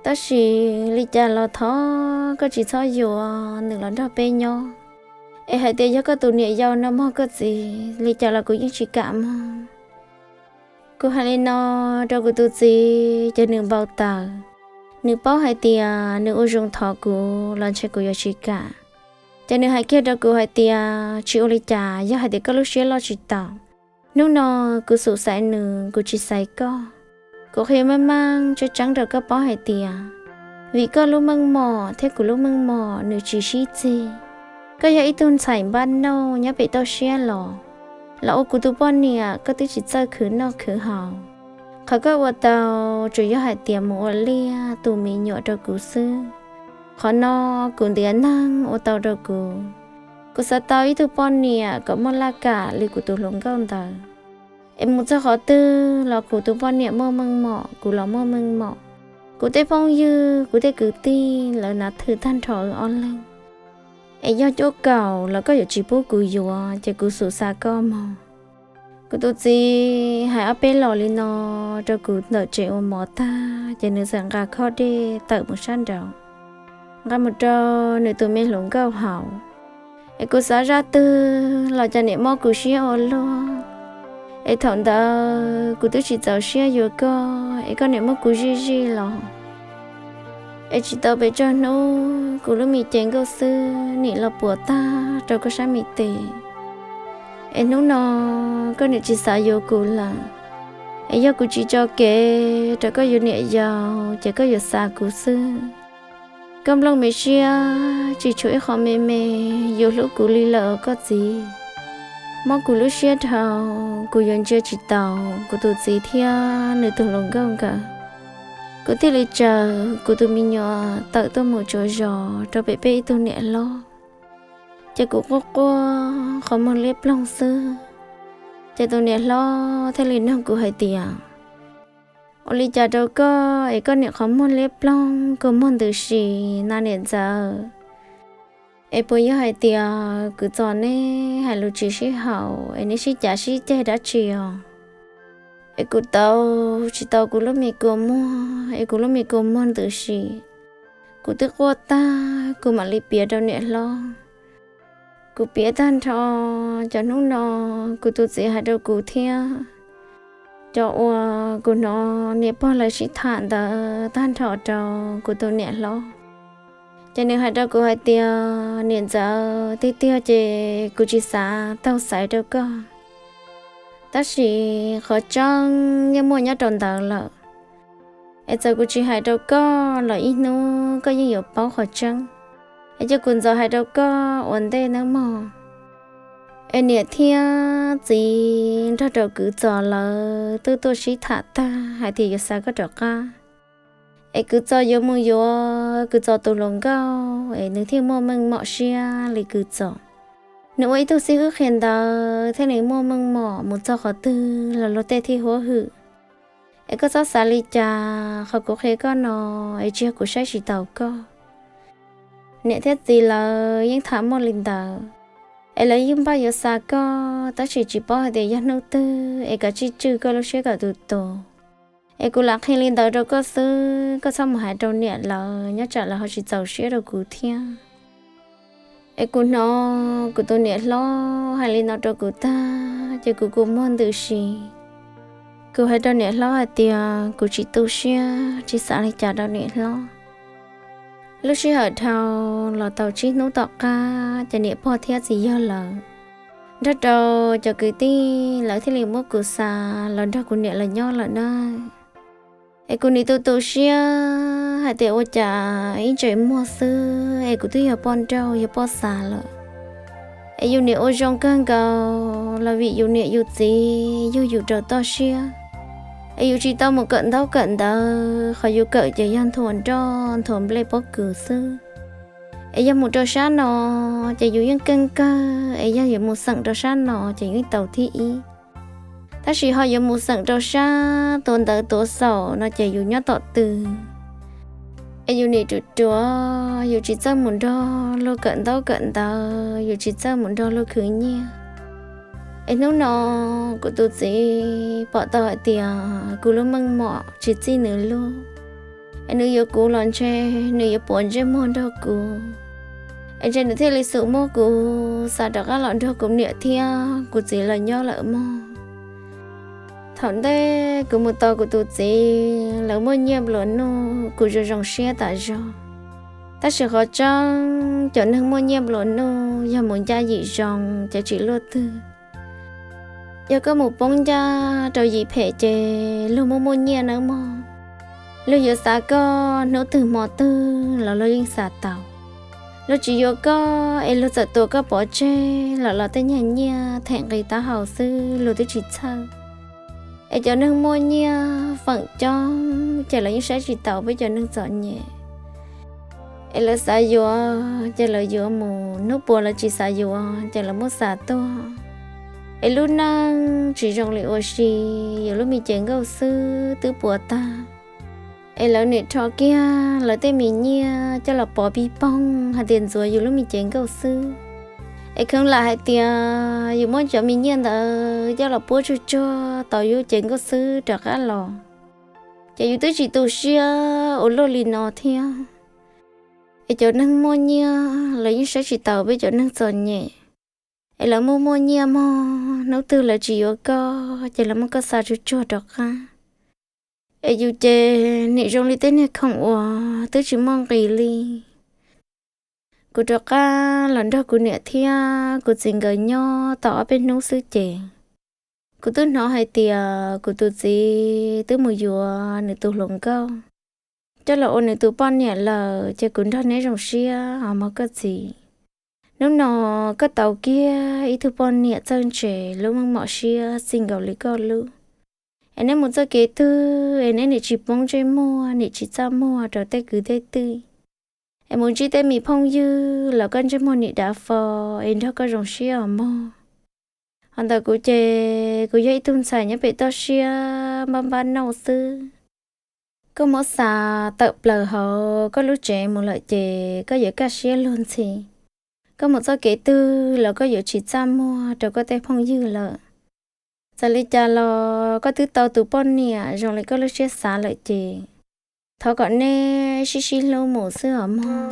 Tab sis li cas los thov koj tsis txhob yuav nws los nrog peb nyob. Es hais tias yog koj tus niam yau no mog koj txiv, li cas los kuv yeej tsis kam mog. Kuv hais li no rau kuv tus txiv ces nws npau taws. Nws paub hais tias nws ua zoo thov kuv los ntshe kuv yuav tsis kam. Ces nws hais kiag rau kuv hais tias tsis ua li cas, yog hais tias koj lub siab loj tsis tau, hnub no kuv xum xaiv nws, kuv tsis xaiv koj. Kuv qhia meej meej tseeb tseeb rau koj paub hais tias vim koj lub meej mom thiab kuv lub meej mom nws tsis sib txig. Koj yog ib tug ntxhais npab nauj nyob pem toj siab los, los ua kuv tus poj niam koj twb tsis txawj khwv noj khwv haus. Qhov koj ua tau tsuas yog hais tias mus ua liaj tu me nyuam rau kuv xwb. Qhov no kuv ntiav neeg ua tau rau kuv. Kuv xav tau ib tug poj niam kom muaj laj kam li kuv tus hluas nkauj ntawd. Es mus txog qhov twg los kuv tus poj niam muaj meej mom, kuv los muaj meej mom. Kuv tej phooj ywg, kuv tej kwv tij lawv hnav thwm tag nrho wb ob leeg. Es yog cuaj kaum los koj yuav tsis pub kuv yuav ces kuv xum xaiv koj mog. Kuv tus txiv hais ob peb los li no rau kuv ntawm tsev ua mov tag ces nws txawm nqa khob dej tawm mus sab nraud, nqa mus rau nws tus me hluas nkauj haus. Es kuv xav zaj twg los cas niam mob kuv siab ua luaj. Es thaum ntawd kuv twb tsis txaus siab yuav koj es koj niam muab kuv zij zij los. Es tsis tau pes tsawg hnub kuv lub me cev nkauj xwb nim los puas tag rau koj sab me tes. Es hnub no koj niam tsis xav yuav kuv lawm. Es yog kuv tsis tso kev rau koj yuav niam yau ces koj yuav xa kuv xwb. Koj nplooj me siab tsis tshuav ib qho me me yuav hlub kuv li lawm koj txiv. Mob kuv lub siab dhau, kuv yuav ntsia tsis tau kuv tus txiv thiab nws tus hluas nkauj nkawd. Kuv thiaj li tsaws kuv tus me nyuam tawm tuaj mus tsuas zos rau pem peb ib tug niam hlob. Ces kuv quaj quaj qhov muag liab ploog xwb. Ces tus niam hlob thiaj li nug kuv hais tias, ua li cas rau koj es koj niam qhov muag liab ploog kua muag ntws si na niam ntxawm? Es puas yog hais tias kuv txo neb hais lus tsis sib haum es neb sib cav sib ceg dab tsi os? Es kuv tau tsis tau kuv lub me kua muag es kuv lub me kua muag ntws si. Kuv twb quaj tag kuv mam li piav rau niam hlob. Kuv piav tag nrho cov hnub no kuv tus txiv hais rau kuv thiab cov uas kuv hnov niam pog lawv sib tham ntawd tag nrho rau kuv tus niam hlob. Ces nws hais rau kuv hais tias, niam ntxawm, tiag tiag ces kuv tsis xav taug xaiv rau koj, tab sis qhov tseeb yeej muaj nyob rau ntawd lawm. Es txawm kuv tsis hais rau koj los ib hnub koj yeej yuav paub qhov tseeb. Es cia kuv ntxov hais rau koj ua ntej nawb mog. Es niam thiab txiv nrog rau kwv Txos lawv twb tuaj sib tham tag hais tias yuav xa koj rov qab. Es kwv Txos yuav mus yuav kwv Txos tus hluas nkauj es nws thiaj muaj meej mom siab li kwv Txos. Nws ua ib tug xib hwb qhia ntawv thiab nws muaj meej mom mus txog qhov twg los luag tej thiaj huab hwm. Es koj txhob xav li cas, qhov kuv qhia koj no es tsis yog kuv saib tsis taus koj. Niam thiab txiv lawv yeej tham muaj li ntawd, es lawv yeej npaj yuav xa koj, tab sis tsis paub hais tias yog hnub twg es kav tsij tswj koj lub siab kom tus tus. Es kuv lam qhia li ntawd rau koj xwb, koj txhob mus hais rau niam lawv, nyob tsam lawv ho tsis txaus siab rau kuv thiab. Es kuv hnov kuv tus niam hlob hais li no rau kuv tag ces kuv kua muag ntws si. Kuv hais rau niam hlob hais tias kuv tsis tu siab, tsis xav li cas rau niam hlob. Lub sij hawm dhau los tau tsib hnub tom qab ces niam pog thiab txiv yawg lawv nrog rau cov kwv tij lawv thiaj li muab kuv xa los nrog kuv niam lawv nyob lawm na. Es kuv nim tu tu siab hais tias ua cas ib ntses muag xwb es kuv twb yog poj nrauj yog poj xav lawm. Es yus niam ua zoo kawg nkaus los vim yus niam yus txiv yug yus rau toj siab. Es yus tsis tau mus kawm ntaub kawm ntawv, qhov yus kawm ces yog nthuav nroj nthuav nplej pob kws xwb. Es yog mus rau sab no ces yus yeej keej kawg, es yog yuav mus xeem rau sab no ces yeej tau thib ib. Tab sis ho yuav mus xeem rau sab tuav ntawv tuav xaum no ces yus nyob tom tw. Es yus nim ruam ruam, yus tsis txawj mus nrog luag kawm ntaub kawm ntawv, yus tsis txawj mus nrog luag khwv nyiaj. Es hnub no kuv tus txiv pom tau hais tias kuv lub meej mom tsis txij nws lub. Es nws yuav kuv los ntshe nws yuav puav ntsej muag nrog kuv. Es ntshe nws thiaj li xum muab kuv xa rov qab los nrog kuv niam thiab kuv txiv lawv nyob lawm mog. Thaum ntej kuv mus tos kuv tus txiv lawv muaj nyiaj nplua nuj kuv zoo zoo siab tas zog. Tab sis qhov tseeb cov neeg muaj nyiaj nplua nuj yog mus ncaj yim zoo ces tsis luaj twg. Yog koj mus poob ncaj rau yim phem ces luag muaj muaj nyiaj nawb mog. Luag yuav xav koj hnub twg hmo twg los luag yeej xav tau. Luag tsis yuav koj es luag txawm tua koj pov tseg los los tej nyuag nyiaj them nqi taub hau xwb luag twb tsis txhawj. Es cov neeg muaj nyiaj feem coob ces lawv yeej saib tsis taus peb cov neeg txom nyem. Es lawv xav yuav ces lawv yuav mus, hnub puas lawv tsis xav yuav ces lawv muab xa tuag. Es lub neej tsis zoo li ua si, yus lub me cev nkauj xwb twb puas tag. Es lawv nim rho kiag lawv tej me nyiaj coj los pov pig poog hais tias ntxuav yus lub me cev nkauj xwb. Es kheev lam hais tias yus muab cov me nyiaj ntawd coj los puab tsuag tsuag tau yus cev nkauj xwb rov qab los, ces yus twb tsis tu siab ua luaj li no thiab. Es cov neeg muaj nyiaj lawv yeej saib tsis taus peb cov neeg txom nyem. Es lawv muaj muaj nyiaj mog, hnub twg lawv tsis yuav koj ces lawv muab koj xa tsuag tsuag rov qab. Es yus ces nim zoo li tej niag khoom uas twb tsis muaj nqis li. Kuv rov qab los nrog kuv niam thiab kuv txiv nkawd nyob tau ob peb hnub xwb ces kuv twb hnov hais tias kuv tus txiv twb mus yuav nws tus hluas nkauj coj los ua nws tus poj niam lawm, ces kuv nrog neb zoo siab os mog koj txiv. Hnub no koj tau kiag ib tug poj niam txawj ntse lub meej mom siab xij nkaus li koj lub. Es neb mus txoj kev twg es neb nim tsis poob ntsej muag nim tsis txaj muag rau tej kwv tej tij. Es mus ntsib tej me phooj ywg los koj ntsej muag nim dav fo es nrog koj zoo siab os mog. Ho ntawm kuv ces kuv yog ib tug ntxhais nyob pem toj siab npab npab nauj xwb. Koj muab xa tawm plaws hauv koj lub tsev mus lawm ces koj yuav kaj siab luag ntxhi. Koj mus txoj kev twg los koj yuav tsis txaj muag rau koj tej phooj ywg lawm. Txawm li cas los koj twb tau tus poj niam zoo li koj lub siab xav lawm ces thov kom neb sib sib hlub mus xwb os mog.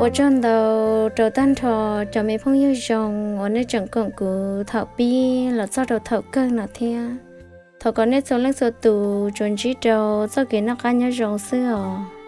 Ua tsaug ntau rau tag nrho cov me phooj ywg zoo uas nej tseem koom kuv thaum pib los txog rau thaum kawg no thiab. Thov kom nej txhua leej txhua tus tsuas ntsib rau txoj kev noj qab nyob zoo xwb os.